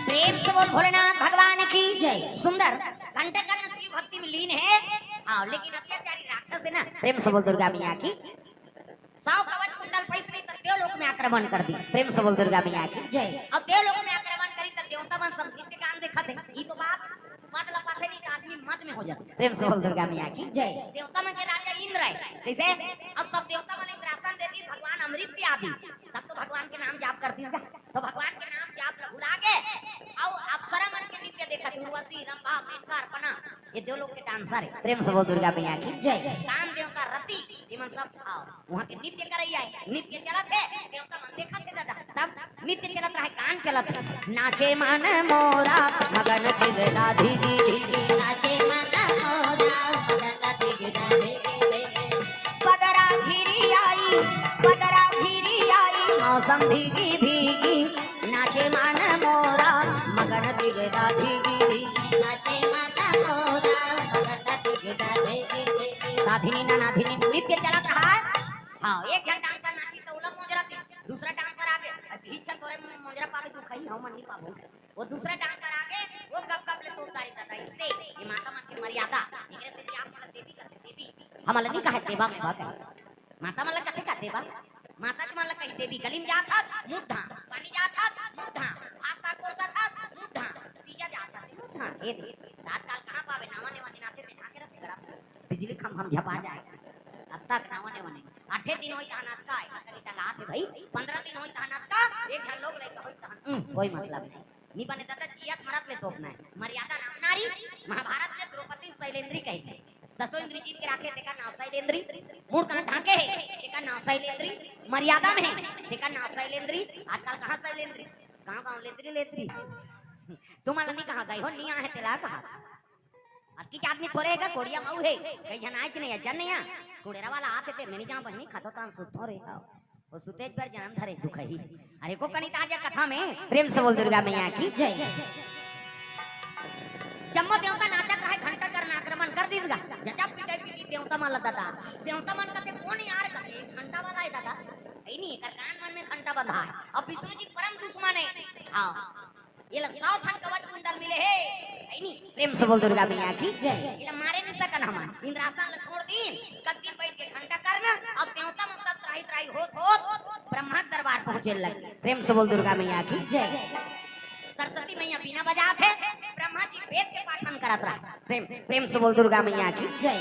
प्रेम से बोल भोलेनाथ भगवान की जय। सुंदर घंटाकर्ण शिव भक्ति में लीन है। हाँ, लेकिन अत्याचारी राक्षस है ना। प्रेम से बोल दुर्गा मैया की। सौ कवच कुंडल पहिरिस नहीं तो देवलोक में आक्रमण कर दिस। प्रेम से बोल दुर्गा मैया की जय। अउ देवलोक में आक्रमण करिस तो देवता मन सब नृत्य कांड देखत हे। ई तो बात, मत ल पाथे नहीं तो आदमी मद में हो जाथे। प्रेम से बोल दुर्गा मैया की जय। देवता मन के राजा इंद्र हे, कइसे? अउ सब देवता मन इंद्रासन दे दिस, भगवान अमृत पिया दिस, तब तो भगवान के नाम जाप कर दिस। तो भगवान के नाम जाप ल भुला गे, अउ अप्सरा मन के नृत्य देखत हे, उर्वशी, रंभा, मेनका, अर्पणा, ये देवलोक के डांसर हे। प्रेम से बोल दुर्गा मैया की जय। काम देवता रति, ये मन सब, हाँ, वहाँ के नृत्य करइया हे, नृत्य चलत हे, देवता मन देखत हे दादा, तब नृत्य चलत रहे, गान चलत हे। नाचे मन मोरा मगन धिगदा धिगी धिगी, नाचे मन मोरा मगन धिगदा धिगी धिगी। बदरा घिरी आई, बदरा घिरी आई, मौसम भीगी भीगी, नाचे मन मोरा मगन धिगदा धिगी धिगी, नाचे मन मोरा मगन धिगदा धिगी धिगी। साधिनी ना नाधिनी नृत्य चलत रहा हे। हाँ, एक झन डांसर नाचिस त ओला मोजरा दिस, दूसरा डांसर आगे, अभी इच्छा तोरे मोजरा पावे दुखई, हम नहीं पाबो। वो दूसरा डांसर आगे, वो गप गप ले तोप डारिस दादा, इससे ये माता मन के मर्यादा, एकरे से आप मन देवी करथे, देवी। हमन ल नहीं कहे देवा में बात हे। माता मन ल कथे का देवा? माता जी मन ल कही देवी, गली में जात हस, मुंह ढांक, पानी जात हस, मुंह ढांक, भात साग परोसत हस, मुंह ढांक, तीजा जात हस, मुंह ढांक। ये दे, रात काल कहाँ पावे, नावा नेवा दिन आथे ते ढांके रथे गड़ा। बिजली खंभा में झपा जाए। अब तक नावा नेवा नहीं। आठे दिन होई तहन अतका, एकर कनी टंगात हे भाई, पंद्रह दिन होई तहन अतका, एक झन लोग लइका होई तहन, हम्म, कोई मतलब नहीं। नी बने दादा, जियत मरत ले तोपना हे। मर्यादा नाम नारी, महाभारत में द्रौपदी शैलेंद्री कहिथे। दसों इंद्री जीत के राखे, तेकर नाव शैलेंद्री। मुड़ कहाँ ढांके हे, तेकर नाव शैलेंद्री। मर्यादा में हे, तेकर नाव शैलेंद्री। आजकल कहाँ शैलेंद्री, गाँव गाँव लेंद्री लेंद्री। तुमन ल नहीं कहा गई हो, नहीं आहे तेला कहा। अतकीच आदमी थोरे हे का, कोड़िया मऊ हे, कई झन आएच नहीं, अजन नहीं आ। कुड़ेरा वाला आथे ते, मैं नहीं जाऊँ बहिनी, खातो तान सुतो रे। वो सुतेच बर जनम धरे दुखही। अरे को कनी ताजा कथा में। प्रेम से बोल दुर्गा मैया की जय। जम्मो देवता नाचत रहे, घंटाकर्ण आक्रमण कर दिस गा। जटा पिटाई पीटी देवता मन ल दादा। देवता मन कथे कोन यार कथे, घंटा वाला हे दादा। हे नहीं, एकर कान मन में घंटा बंधा हे। अब विष्णु जी परम दुश्मन हे। हाँ। ये ला सौ ठन कवच कुंडल मिले हे, हे नी? प्रेम से बोल दुर्गा मैया की जय। ये ला मारे नहीं सकन हमन। इंद्रासन ला छोड़ दिस, गद्दी में बैठ के घंटाकर्ण, अब देवता मन सब त्राही त्राही होत होत ब्रह्मा के दरबार पहुंचे लगे। प्रेम से बोल दुर्गा मैया की जय। सरस्वती मैया बीना बजात हे, ब्रह्मा जी वेद के पाठन करत रहा। प्रेम, प्रेम से बोल दुर्गा मैया की जय।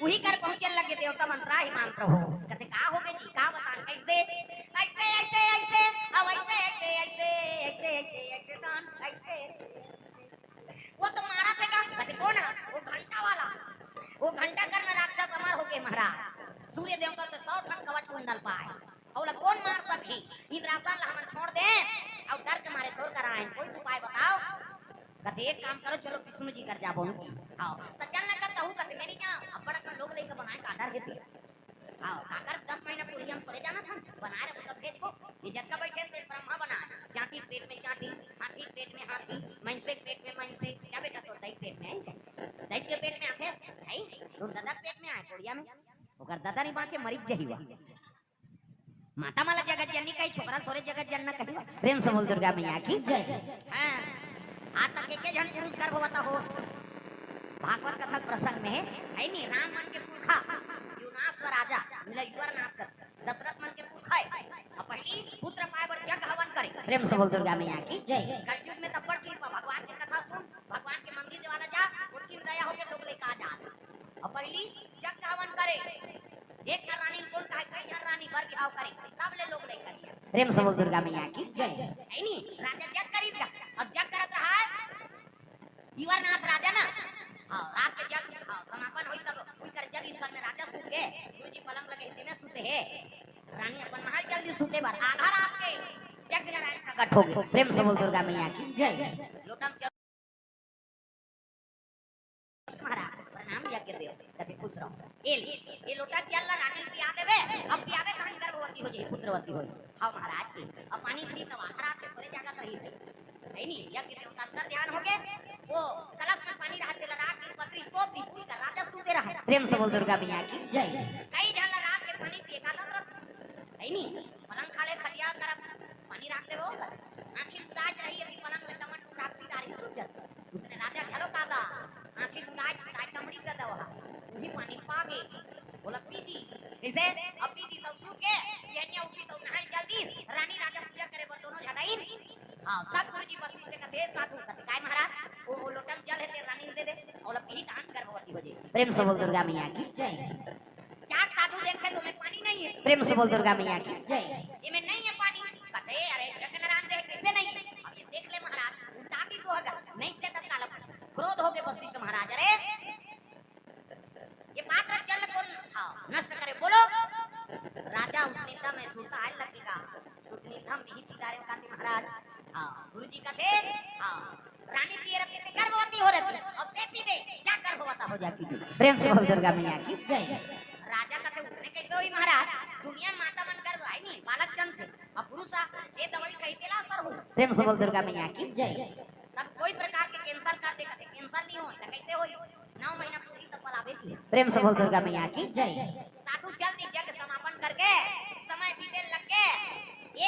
उही कर पहुंचे लगे देवता मन त्राही मांगत रहो। कथे का होगे जी, का बतान, कैसे? ऐसे, ऐसे, ऐसे, अब ऐसे, ऐसे, ऐसे, ऐसे, ऐसे, ऐसे, तहन ऐसे। वो तो मारत हे का? कथे कोन हे? वो घंटा वाला। वो घंटाकर्ण राक्षस अमर होगे महाराज। सूर्य देवता से सौ ठन कवच कुंडल पाए। अउ ओला कोन मार सकही? इंद्रासन ला हमन छोड़ दें, अउ डर के मारे तोर करा आएन, कोई उपाय बताओ। कथे एक काम करो, चलो विष्णु जी कर जाबो। हाँ, त चल ना करता हूँ, कथे मैं नहीं जाऊँ, अब्बड़ अकन लोग लइका बनाए का डर हे ते। हाँ, काकर दस महीना पूरी हम थोड़े जानत हन, बनाए रखो तब भेजबो। ये जतका बैठे हैं, पेट ब्रह्मा बना, चांटी पेट में चांटी, हाथी पेट में हाथी, मनसे पेट में मनसे। क्या बेटा, तोर दई पेट में आई? दई के पेट में आथे, आई? तोर ददा पेट में आए, कोड़िया में। ओकर ददा नहीं बाँचे, मरिच जही हुआ। माता मन ला जगत जननी कही, छोकरा ल थोरे जगत जनना कही। प्रेम से बोल दुर्गा मैया की। जय। हाँ। आज तक एक झन पुरुष गर्भवती हो। भागवत कथा प्रसंग में हे, हे नी, राम मन के पुरखा, युनाश्व राजा, मिला युवर नाथ कर, दशरथ मन के पुरखा हे। अब पहली पुत्र पाए बर यज्ञ हवन करे। प्रेम से बोल दुर्गा मैया की। जय। कलयुग में तब बड़ कृपा, भगवान के कथा जग हवन करे। एक ठन रानी कोन कहे, कई झन रानी बर बिहाव करे, तब ले लोग लइका दिया। प्रेम से बोल दुर्गा मैया की। जय। है नी? राजा जग करिस गा। अब जग करत रहा है, इवरनाथ राजा ना, हाँ, रात के जग, हाँ, समापन होई तब, ओकर जग स्वर में राजा सूत गे, गुरुजी पलंग लगे हिते में सूते हे। रानी अपन महल चल दी सूते बर, आधा रात के जग नारायण प्रकट हो गे। प्रेम से बोल दुर्गा मैया की। जय। लोटा म चल महाराज, प्रणाम यज्ञ देव, कथे खुश रहो। ए ले, ए लोटा जल ला रानी ल पिया देबे, अब पियाबे तहन गर्भवती हो जाई, पुत्रवती होई। हाँ महाराज की, अब पानी पी तब आधा रात के थोरे जागत रही थे। है नी, यज्ञ देवता अंतर ध्यान हो गे, वो कलश में पानी रहा, तेला राख के पतरी तोप दी, सूत गे राजा सूते रहा। प्रेम से बोल दुर्गा मैया की। जय। कई झन ला रात के पानी पिए का आदत रहा। है नी, पलंग खाले खटिया करा पानी राख देबो, आँखी उदाज रही, अभी पलंग में टमट रात की दारी सूत जाता। उसने राजा घरो का दा, आँखी उदाज, उदाज टमड़ी कर दवा, वही पानी पा गे, बोला, "पी दी।" जैसे अब पी दी, सब सूत गे, यज्ञ उठी तो नहाई जल्दी, रानी राजा पूजा करे बर दोनों झन आइन। हाँ, तब गुरुजी वशिष्ठ कथे, "साधु।" कथे, "काय महाराज?" "वो, वो लोटा म जल हे, ते रानी ल दे दे, अउ ला पीही तहन गर्भवती हो जाई।" प्रेम से बोल दुर्गा मैया की। जय। चार साधु देखे तो में पानी नहीं है। प्रेम से बोल दुर्गा मैया की। जय। ये में नहीं है पानी। कथे, "अरे जग नारायण दे, कैसे नहीं है?" अब ये देख ले महाराज, उल्टा भी सुहागा, नहीं से तब काला क्रोध हो गे वशिष्ठ महाराज, "अरे ये पात्र जल कोन, हाँ, नष्ट करे, बोलो।" राजा उस निंदा में सुनता आए लगेगा। सुतनी धम विहित डारे काती महाराज। हाँ, गुरुजी कथे, हाँ, रानी पिए रथे ते गर्भवती हो रथे, अब ते पी दे, जा गर्भवती हो जा, पी दे। प्रेम से बोल दुर्गा मैया की। जय। राजा कथे, "उसने कैसे होई महाराज? दुनिया माता मन गर्भ है नहीं, बालक जन थे। अब पुरुष आ, ये दवाई कही तेला असर हो।" प्रेम से बोल दुर्गा मैया की। जय। तब कोई प्रकार के cancel कर दे, कथे cancel नहीं होई, त कैसे होई? नौ महीना पूरी तब पलावे थी। प्रेम से बोल दुर्गा मैया की। जय। साधु जल्दी यज्ञ समापन करके समय बीते लग गे।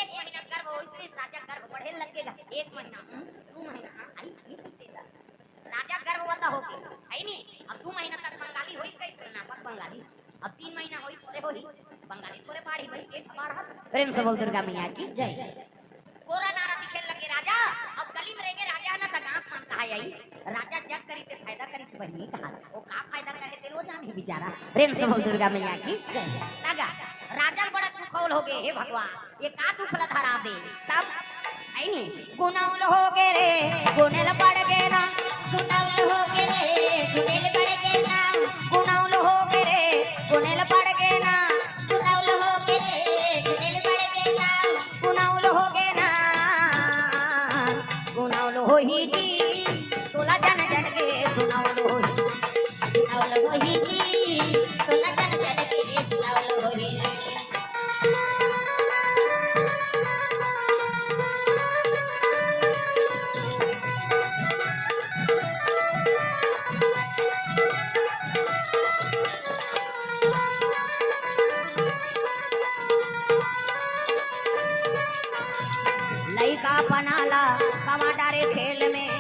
एक महीना गर्भ होइस, राजा गर्भ बढ़े लग गे। एक महीना, हम्म, दू महीना, हाँ, आई, आई, बीते गा। राजा गर्भवती हो गे, है नी? अब दू महीना तक बंगाली होइस, कैसे ना पर बंगाली। अब तीन महीना होई, थोरे होई, बंगाली थोरे बाढ़ी भाई, पेट बाढ़त। प्रेम से बोल दुर्गा मैया की। जय। कोरा नारा दिखे लगे राजा, अब गली में रेंगे राजा ना त गाँव मन कहा आई। राजा जग करी ते फायदा करी से बहिनी कहा। वो का फायदा करे ते लो जाने बेचारा। प्रेम से बोल दुर्गा मैया की। जय। तगा, राजा ल बड़ा दुखौल हो गे, "हे भगवान, ये का दुख ला धरा दे?" तब, आई नी, "गुनौल हो गे रे, गुनेल पड़ गे ना।" गुनौल हो गे रे, गुनेल पड़ गे ना। गुनौल हो गे रे, गुनेल पड़ गे ना। गुनौल हो गे रे, गुनेल पड़ गे ना। गुनौल हो गे ना, गुनौल होही जी, तोला जन जन के सुनौल होही। गुनौल होही जी, तोला जन जन के सुनौल होही। लइका पना ला गवा डारे खेल में।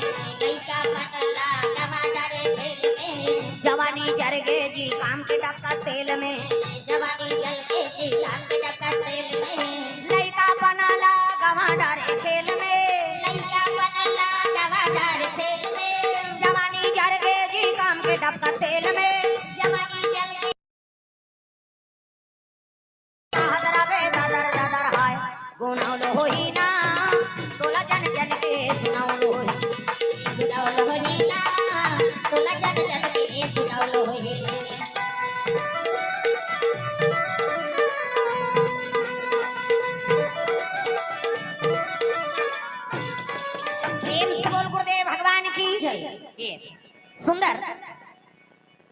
लइका पना ला गवा डारे खेल में। जवानी जर गे जी काम के डबका तेल में। जवानी जर गे जी काम के डबका तेल में। लइका पना ला गवा डारे खेल में। लइका पना ला गवा डारे खेल में। जवानी जर गे जी काम के डबका तेल में। जवानी जर गे ददर ददर हाय, गुनौल होही ना, तोला जन जन के सुनौल होही। गुनौल होही ना, तोला जन जन के सुनौल होही। प्रेम से बोल गुरुदेव भगवान की। जय। ये सुंदर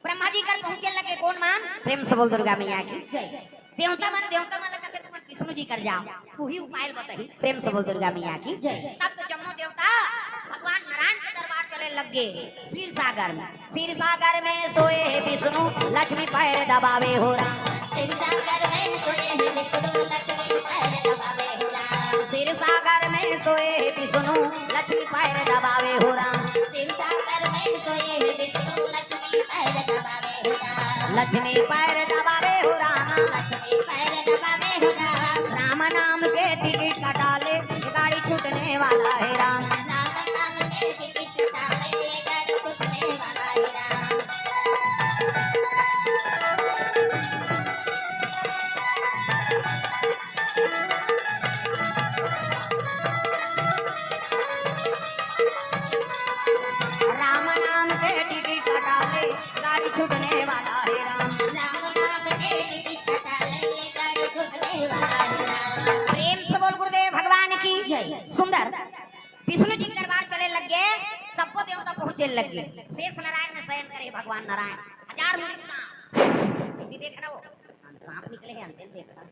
ब्रह्मा जी कर पहुंचे लगे, कौन मान? प्रेम से बोल दुर्गा मैया की। जय। देवता मन, देवता मन लगा थे, "तुमन विष्णु जी कर जाओ, तू ही उपाय बताही।" प्रेम से बोल दुर्गा मैया की। जय। तब तो जम्मो देवता भगवान नारायण के दरबार चले लग गे। क्षीर सागर में, क्षीर सागर में सोए विष्णु, लक्ष्मी पैर दबावे हो राम। क्षीर सागर में सोए विष्णु, लक्ष्मी पैर दबावे हो राम। क्षीर सागर में सोए विष्णु, लक्ष्मी पैर दबावे हो राम। क्षीर सागर में सोए विष्णु, लक्ष्मी पैर दबावे हो राम। लक्ष्मी पैर दबावे हो राम। लक्ष्मी पैर दबावे हो राम। राम नाम के टिकट कटा ले, गाड़ी छूटने वाला है राम। राम नाम के टिकट कटा ले, गाड़ी छूटने वाला है राम। चल लग गे। शेष नारायण में शयन करे भगवान नारायण। हजार मुड़ी सांप। ये देख रहा हो? सांप निकले हैं, अंतिम देख रहा।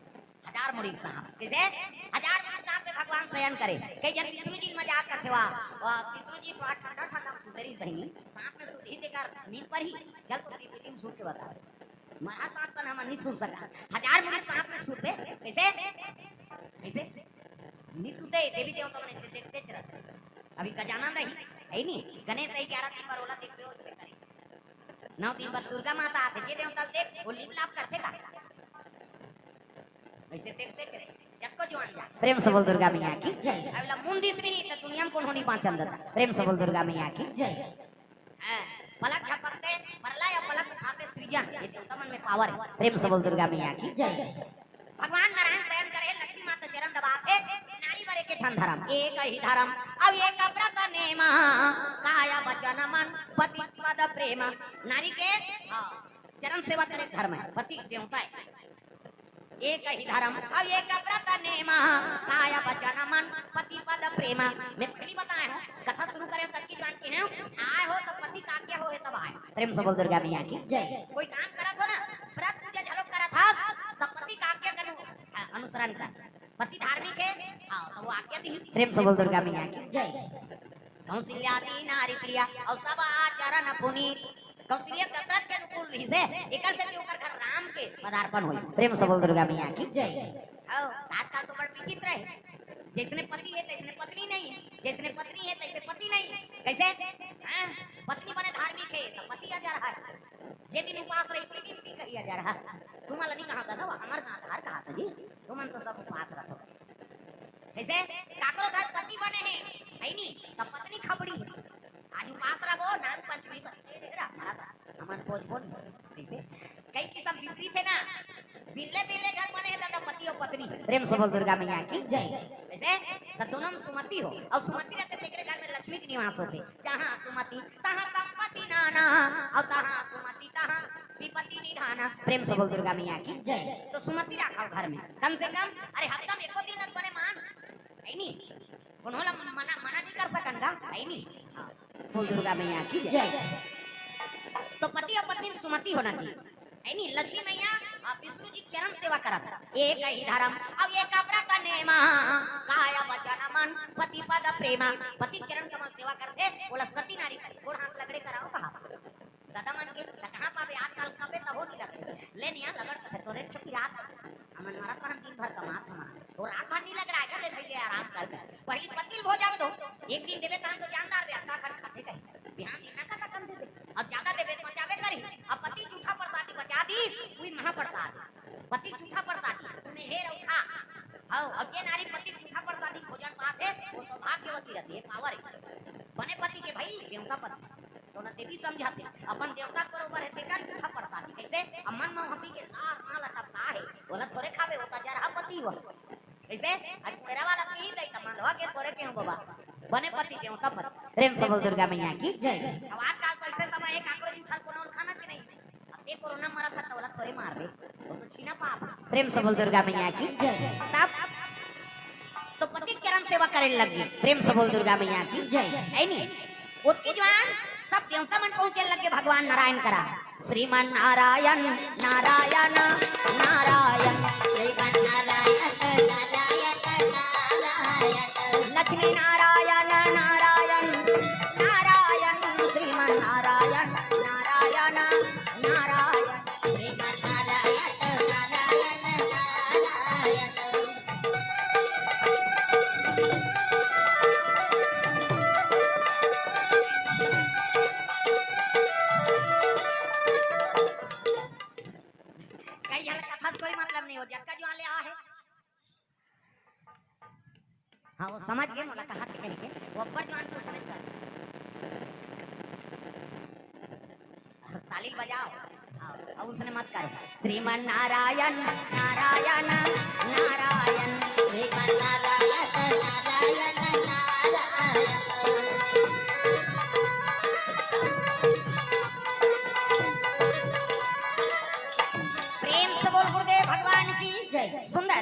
हजार मुड़ी सांप। किसे? हजार मुड़ी सांप में भगवान शयन करे। कई जन विष्णु जी मजाक करथे, वाह, वाह, विष्णु जी तो ठंडा ठंडा में सुतरी बहिनी, सांप में सुतही तेकर नींद पर ही, चल तो पीपीटी में सुत के बता। मरा सांप तन हम नहीं सुत सका। हजार मुड़ी सांप में सुतबे। कैसे? कैसे? नहीं सुते, देवी देवता मन ऐसे देखते चलत। अभी गजानन रही, है नी? गणेश रही, ग्यारह दिन बर ओला देखबे, ओइसे करे। नौ दिन बर दुर्गा माता आथे, जे देवता ल देख, वो लीप लाप करथे का? वैसे देखते चले, जब को जुआन जा। प्रेम से बोल दुर्गा मैया की जय। अबला मुंदिस नहीं, तो दुनिया में कौन होनी बाँचन दाता। प्रेम से बोल दुर्गा मैया की जय। हाँ, पलक झपकते, प्रलय अउ पलक उठाते सृजन, ये देवता मन में पावर है। प्रेम से बोल दुर्गा मैया की जय। भगवान नारायण शयन करे, लक्ष्मी माता चरण दबाथे, नारी बर एक ठन धरम, एक ही धरम, अउ एक व्रत नेमा, काया वचन मन, पति पद प्रेमा। नारी के, हाँ, चरण सेवा करे धरम है, पति देवता है। एक ही धरम, अउ एक व्रत नेमा, काया वचन मन, पति पद प्रेमा। मैं पहली बताए हूँ, कथा शुरू करे तब की जान के हैं, आए हो तो पति का आज्ञा हो है तब आए। प्रेम से बोल दुर्गा मैया की जय। कोई काम करत हो ना, व्रत पूजा झलक करत हस, तो पति का आज्ञा करू, हाँ, अनुसरण कर। पति धार्मिक है, हाँ, तो वो आज्ञा दी। प्रेम से बोल दुर्गा मैया की जय। कौशल्या नारी प्रिया, अउ सब आचरण पुनीत। कौशल्या दशरथ के अनुकूल रहिस हे, एकर सेती ओकर घर राम के पदार्पण होइस। प्रेम से बोल दुर्गा मैया की जय। हाँ, आजकल तो बड़ विचित्र है, जैसने पति है तैसने पत्नी नहीं, जैसने पत्नी है तैसे पति नहीं। कैसे? हाँ, पत्नी बने धार्मिक है तो पति अजर है, जे दिन उपास रही ते दिन पी कही अजर है। तुमन ला नहीं कहा दादा, वो हमर आधार कहा था जी, तुमन तो सब उपास रखो। जैसे काकरो घर पति बने हे, है नी, तब पत्नी खबड़ी। आज उपास रहो, नाग पंचमी पर। ए, रे, रे, हमारा तो, हमन भोज बोल। जैसे कई किसम विपरीत है ना, बिरले बिरले घर बने हे, दादा पति अउ पत्नी। प्रेम से बोल दुर्गा मैया की जय। जैसे तो दोनों में सुमति हो, अउ सुमति रहते तेकरे घर में लक्ष्मी के निवास होथे। जहाँ सुमति तहाँ संपत्ति नाना, अउ तहाँ कुमति तहाँ विपत्ति निधाना। प्रेम से बोल दुर्गा मैया की जय। तो सुमति राखव घर में, कम से कम, अरे हरदम एको दिन रत बने मान, है नी? कोनो ला मना, मना नहीं कर सकन गा, है नी? हाँ, बोल दुर्गा मैया की जय। जय। तो पति अउ पत्नी में सुमति होना चाहिए, है नी? लक्ष्मी मैया अउ विष्णु जी चरण सेवा करत, एक ही धरम अउ एक व्रत नेमा, काया वचन मन पति पद प्रेमा। पति चरण कमल सेवा करथे, ओला सती नारी कथे, गोड़ हाथ लगड़े कराओ कहा। दादा मन के, त कहाँ पाबे आजकल, कबे त हो नहीं लगे। ले निया लगड़ कथे, तोरे छुट्टी रात है। हमन मरत रहन दिन भर कमात हमार। वो रात भर नहीं लग रहा है, ले भैया आराम कर ले। पहली पति ल भोजन दो, एक दिन देवे तहन तो जानदार बे, अद्धा खंड खाते कहीं। बिहान दिन ना का कम दे दे। अब ज्यादा देवे तो बचावे करी। अब पति जूठा प्रसादी बचा दी, वही महाप्रसाद। पति जूठा प्रसादी, तूने हे रखा। हाँ, अब ये नारी पति जूठा प्रसादी भोजन पाथे, वो सौभाग्यवती रहती है, पावर है। बने पति के भाई, देवता पति। तो ना देवी समझाते, अपन देवता के बरोबर है, तेकर जूठा प्रसादी। कैसे? अमन में हमी के लार माल टपका है, बोला थोड़े खावे, वो तो जरहा पति हुआ। कैसे? आज मेरा वाला पी गई, तो मालवा के थोड़े के हूँ बाबा। बने पति देवता पति। प्रेम से बोल दुर्गा मैया की जय। अब आजकल तो ऐसे समय है, काकरो जूठा कोनो खाना कि नहीं? अब ये कोरोना मरा था, तो वाला थोड़े मार दे। वो तो छीना पाप। प्रेम से बोल दुर्गा मैया की जय। तब तो पति चरण सेवा करे लग गई। प्रेम से बोल दुर्गा मैया की जय। है नी? ओतकी जुआन सब देवता मन पहुंचे लगे भगवान नारायण करा। श्रीमन नारायण, नारायण, नारायण। श्रीमन नारायण, नारायण, नारायण। लक्ष्मी नारायण, नारायण, नारायण। श्रीमन नारायण, नारायण, नारायण। श्रीमन नारायण, नारायण, नारायण। कई झन कथा से कोई मतलब नहीं हो, जतका जुआन ले आ है। हाँ, वो समझ गए, मोला कहा थे कहीं के, वो अब्बड़ जुआन तो समझ गए। ताली बजाओ। आओ, अब उसने मत करो। श्रीमन नारायण, नारायण, नारायण। श्रीमन नारायण, नारायण, नारायण। प्रेम से बोल गुरुदेव भगवान की जय। सुंदर।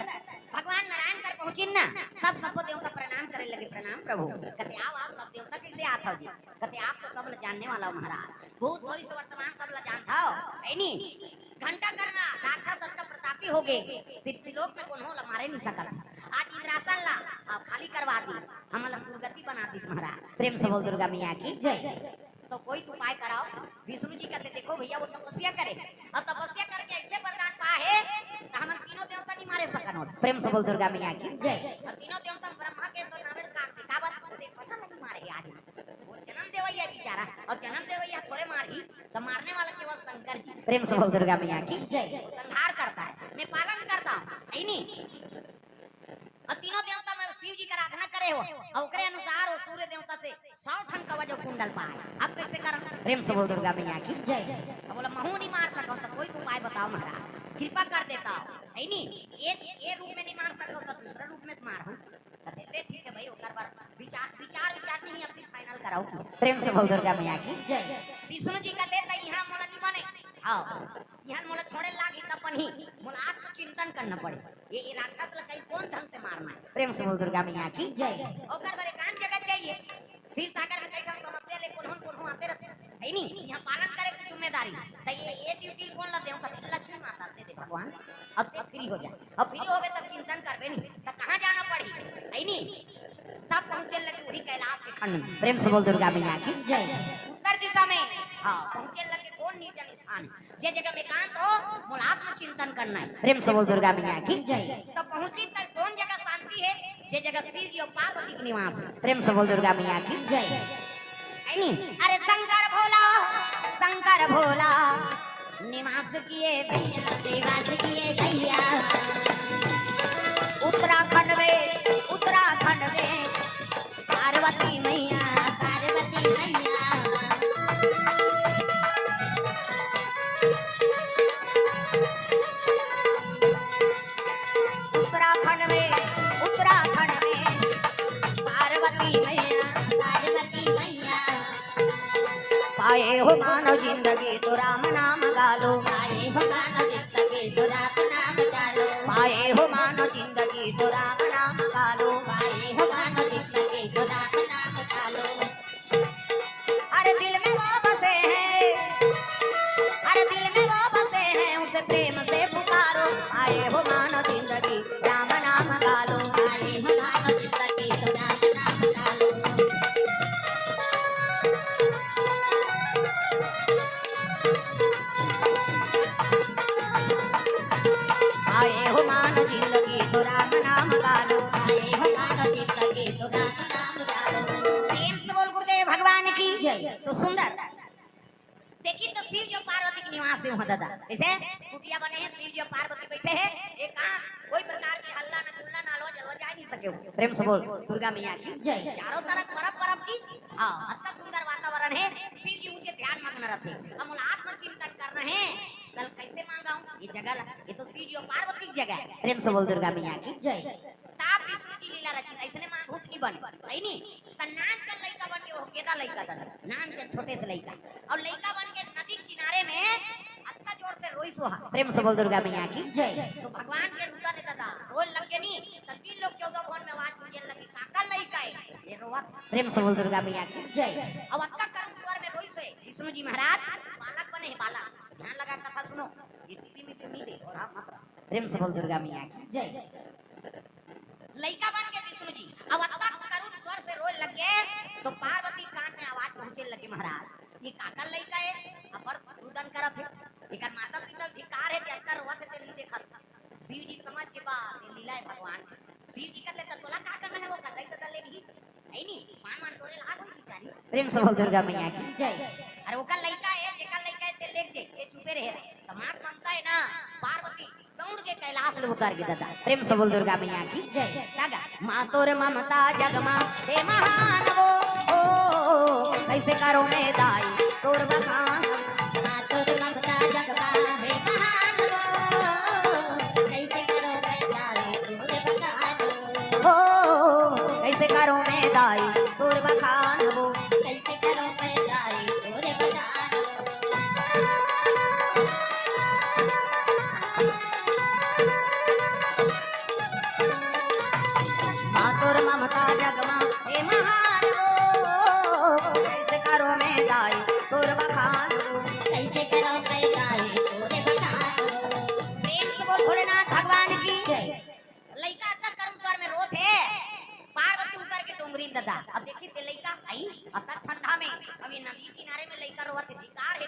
भगवान नारायण कर पहुंचिन ना, तब सबो देवता प्रणाम करे लगे, "प्रणाम प्रभु।" कथे, "आओ, आओ, सब देवता कइसे आत हव जी?" कथे, "आप तो सब ल जानने वाला हो महाराज, भूत भविष्य वर्तमान सब ल जानत हव, है नी? घंटा करना राक्षस अतका प्रतापी हो गे, त्रिलोक में कोनो ल मारे नहीं सकत। आज इंद्रासन ला, आ, खाली करवा दी, हमन ल दुर्गति बना दिस महाराज।" प्रेम से बोल दुर्गा मैया की जय। तो कोई तो उपाय कराओ। विष्णु जी कथे, "देखो भैया, वो तपस्या करे, अउ तपस्या करके अइसे वरदान पाए हे, त हमन तीनों देवता नहीं मारे सकन हो।" प्रेम से बोल दुर्गा मैया की जय। अउ तीनों देवता ब्रह्मा के तो नावेल काट दे, काबर? ओदे पता नहीं मारे हे आज। वो जनम देवइया बिचारा, अउ जनम देवइया थोरे मारही, त मारने वाला केवल शंकर जी। प्रेम से बोल दुर्गा मैया की जय। वो संहार करता है, मैं पालन करता हूँ, है नी? अउ तीनों देवता में शिव जी के आराधना करे हो, अउ ओकरे अनुसार वो सूर्य देवता से सौ ठन कवच अउ कुंडल पाए। अब कइसे करन? प्रेम से बोल दुर्गा मैया की जय। अब बोला, "महू नहीं मार सकव, त कोई तो उपाय बताओ महाराज, कृपा कर देता हो, है नी? ये, ये रूप में नहीं मार सकव, त दूसरा रूप में तो मार हो।" कथे, "ले ठीक है भाई, ओकर बर विचार, विचार, विचार नहीं, अभी final कराओ।" प्रेम से बोल दुर्गा मैया की जय। विष्णु जी कथे, "त इहाँ मोला नहीं माने।" हाँ। इहाँ मोला छोड़े लागही तब बनही, मोला आत्मचिंतन करना पड़े। ये, ये राक्षस ला कहीं कौन ढंग से मारना है? प्रेम से बोल दुर्गा मैया की जय। ओकर बर एकांत जगह चाहिए। क्षीर सागर में कई ठन समस्या ले कोन्हो न कोन्हो आते रहते, है नी? इहाँ पालन करे के जिम्मेदारी। त ये, ये duty कौन ला देव? कथे लक्ष्मी माता दे दे भगवान। अब, अब free हो जाए, अब free होबे तब चिंतन करबे नी, त कहाँ जाना पड़ही, है नी? तब पहुँचे लगे वही कैलाश के खंड में। प्रेम से बोल दुर्गा मैया की जय। उत्तर दिशा में, हाँ, पहुँचे लगे कौन निर्जन स्थान, जे जगह में एकांत हो, मोला आत्मचिंतन करना है। प्रेम से बोल दुर्गा मैया की जय। तो पहुंची तक कौन जगह शांति है? जे जगह शिव जी और पार्वती के निवास है। प्रेम से बोल दुर्गा मैया की जय। है नी? अरे शंकर भोला, शंकर भोला, निवास किए भैया, निवास किए भैया। उत्तराखंड में, उत्तराखंड में पार्वती मैया, पार्वती मैया। उत्तराखंड में, उत्तराखंड में पार्वती मैया, पार्वती मैया। पाए हो मानव जिंदगी तो राम नाम गालो। पाए हो मानव जिंदगी तो राम नाम गालो। पाए हो मानव जिंदगी तो राम नाम गालो। पाए हो मानव जिंदगी तो राम नाम गालो। हर दिल में वो बसे हैं, हर दिल में वो बसे हैं, उसे प्रेम से पुकारो। आए हो मानो जिंदगी, राम नाम गालो। आए हो मानो जिंदगी, तो राम नाम गालो। आए हो मानो जिंदगी, तो राम नाम गालो। आए हो मानो जिंदगी, तो राम नाम गालो। प्रेम से बोल गुरुदेव भगवान की जय। तो सुंदर। देखी तो शिव जी और पार्वती के निवास में हो दादा। जैसे कुटिया बने हैं, शिव जी और पार्वती बैठे हैं, एक काम, कोई प्रकार की हल्ला न गुल्ला न अलवा जलवा जा नहीं सके हो। प्रेम से बोल दुर्गा मैया की जय। चारों तरफ बर्फ बर्फ जी। हाँ, अतना सुंदर वातावरण है। शिव जी उनके ध्यान मग्न रहते हैं। हम उन आत्मचिंतन कर रहे हैं। कल कैसे मांगा हूँ ये जगह ला? ये तो शिव जी और पार्वती की जगह है। प्रेम से बोल दुर्गा मैया की जय। ताप विष्णु जी लीला रची, ऐसने मां भूत नहीं बने, है नी? त नान चल लइका बन के, वो केदा लइका था, नान चल छोटे से लइका, और लइका बन के नदी किनारे में अतना जोर से रोई सोहा। प्रेम से बोल दुर्गा मैया की जय। तो भगवान के रुदन दादा रोए लग गे नी, त तीन लोक चौदह भुवन में आवाज गूंजे लगी, "काकर लइका है ये रोवत?" प्रेम से बोल दुर्गा मैया की जय। अब अतना करुण स्वर में रोई से विष्णु जी महाराज, बालक बने हैं, बालक, ध्यान लगा कथा सुनो, ये टीवी में भी नहीं दे और आप मत रहो। प्रेम से बोल दुर्गा मैया की जय। लइका बन के विष्णु जी अब अतना करुण स्वर से रोए लग गे, तो पार्वती कान में आवाज पहुंचे लगे, "महाराज, ये काकर लइका है, अब्बड़ रुदन करत है, एकर माता पिता धिक्कार है, जे अतना रोवत है, ते नहीं देखत।" शिव जी समझ के बात, ये लीला है भगवान की। शिव जी कहते, "त तोला का करना है, वो करता ही तो कर लेगी।" है नी, मान मान तोरे लाग होई बिचारी। प्रेम से बोल दुर्गा मैया की जय। अरे ओकर लइका है, जेकर लइका है, ते लेके दे, ये चुपे रहे। त मात ममता है ना, पार्वती दौड़ के कैलाश ले उतर गे दादा। प्रेम से बोल दुर्गा मैया की जय। का गा? माँ तोर ममता जग माँ हे महान वो, ओ, कैसे करो मैं दाई तोर बखान। माँ तोर ममता जग माँ हे महान वो, कैसे करो मैं दाई तोर बखान। हो, कैसे करो मैं दाई तोर बखान वो, कैसे करो मैं दाई तोर बखान वो। जगमा हे महान हो, कैसे करो मैं गाई तोर बखान हो। कैसे करो मैं गाई तोरे बखान हो। प्रेम से बोल भोलेनाथ भगवान की जय। लइका अतक करुण स्वर में रोत हे, पार्वती उतर के डोंगरी में ददा। अब देखी ते लइका आई, अतक ठंडा में, अब ये नदी किनारे में लइका रोवत हे, धिकार हे।